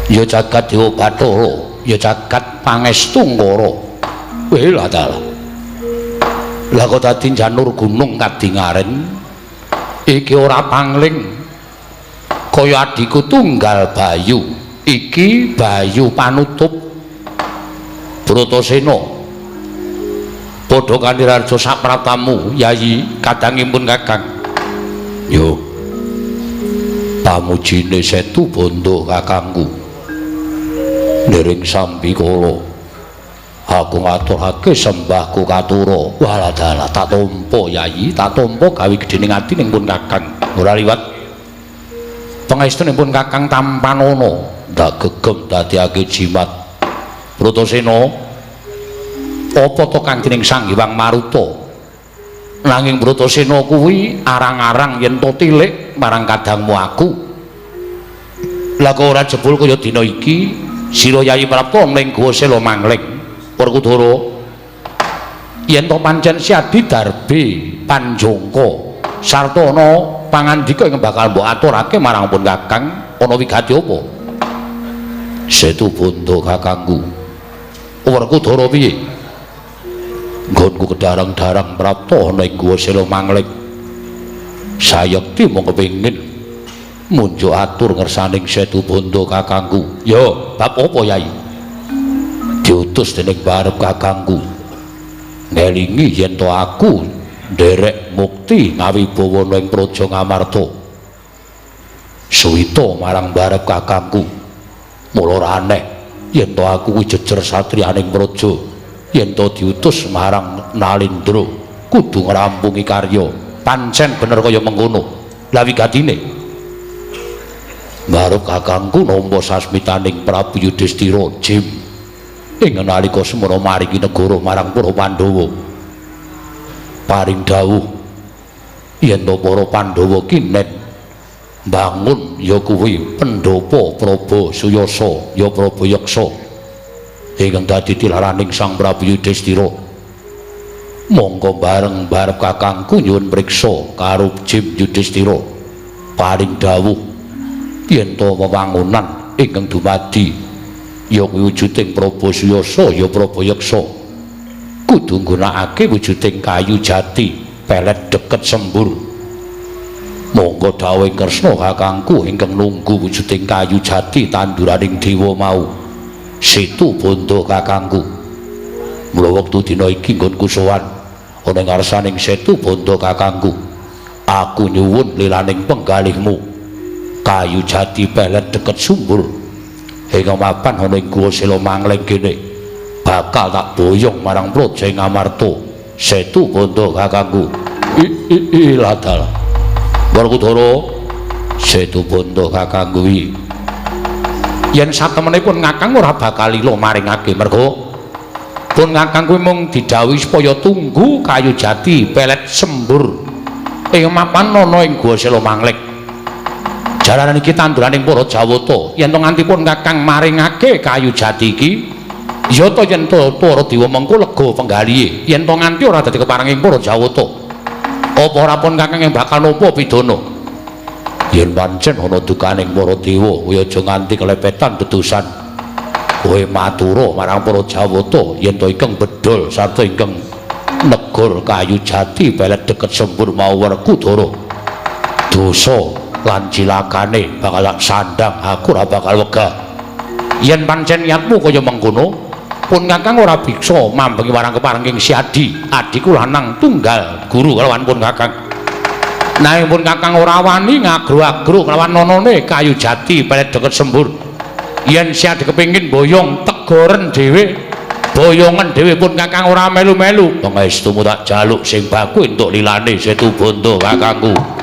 Ya jagat Dewa Bathara, ya jagat pangestu Ngara. Weh lah ta. Lah kok dadi janur gunung kadingaren iki ora pangling kaya adhiku tunggal Bayu. Iki Bayu panutup Bratasena. Padha kanirarja sapratamu Yayi kadangipun Kakang. Yo. Pamujine Setu Bandha kakangku. Niring sambikala aku ngaturake sembahku katura. Walah dalah tak tampa Yayi, tak tampa gawe gedhening ati ning pun Kakang. Ora liwat pangestunipun Kakang tampanana ndak gegem dadiake jimat. Bratasena apa to kang dening Sang Hyang Maruta? Nanging Bratasena kuwi arang-arang yen to tilik marang kadangmu aku. Lah kok ora jebul kaya dina iki sira Yayi Prapta ning Goa Sela Mangling. Werkudara yen to pancen Siadi darbe panjangka sarta ana pangandika ingkang bakal mbok aturake marang pun Kakang ana wigati apa? Setu Bandha kakangku. Werkudara piye? Nggonku kedarang-darang prapta ana ing Goa Sela Mangling. Sayekti mung kepengin munjuk atur ngersaning Setu Bandha kakangku. Ya, bab apa Yai? Diutus dening barep kakangku. Ngelingi yen to aku nderek mukti ngawibawana ing Praja Ngamarta. Suwita marang barep kakangku. Mula ora aneh yen to aku kuwi jejer satriyaning praja, yen to diutus marang Nalendra kudu ngrampungi karya. Pancen bener kaya mengkono. Lah wigatine barep kakangku nampa sasmitaning Prabu Yudhistira Jim ing nalika semana maringi negara marang para Pandhawa. Paring dawuh yen to para Pandhawa kinen mbangun ya kuwi pendhapa Praba Suyasa ya Praba Yaksa ingkang dadi tilaraning Sang Prabu Yudhistira. Monggo bareng barep kakangku nyuwun priksa karo Jim Yudhistira. Paring dawuh yen to wewangunan ingkang dumadi ya kuwi wujuding Praba Suyasa ya Praba Yaksa kudu nggunakake wujuding kayu jati pelet deket sembur. Monggo dawuh Kresna kakangku ingkang nunggu wujuding kayu jati tanduraning dewa mau. Setu bondo kakangku. Mula wektu dina iki nggonku sowan ana ngarsaning Setu bondo kakangku. Aku nyuwun lilaning penggalihmu kayu jati pelet deket sumur ingkang mapan ana ing Guwa Sela Mangleng kene bakal tak boyong marang Praja Ngamarta. Setu bondo kakangku. I ladal Werkudara, Setu bondo kakangku iki yen satemenipun kakang ora bakal lila maringake merga pun kakang kuwi mung didhawuhi supaya tunggu kayu jati pelet sembur ing mapan ana ing Guwa Sela Mangleng. Jalaran iki tanduraning para Jawata, yen to nganti pun kakang maringake kayu jati iki ya to yen to para dewa mengko lega penggalihe, yen to nganti ora dadi keparenging para Jawata. Apa ora pun kakang yang bakal nampa pidana? Yen pancen ana dukaning para dewa, kowe aja nganti kelepetan dedusan. Kowe matura marang para Jawata yen to ingkang bedol sarta ingkang negor kayu jati pelet deket sembur mau Werkudara. Dosa lan cilakane bakal tak sandang, aku ora bakal wegah. Yen pancen niatmu kaya mengkono, pun kakang ora bisa mambengi marang keparenging si Adi. Adiku lanang tunggal guru kelawan pun kakang. Nanging pun kakang ora wani ngagro-agro kelawan nonone kayu jati pelet deket sembur. Yen si Adi kepingin boyong tegoren dhewe, boyongan dhewe pun kakang ora melu-melu. Pangestumu tak jaluk sing baku entuk lilane Setu bondo kakangku.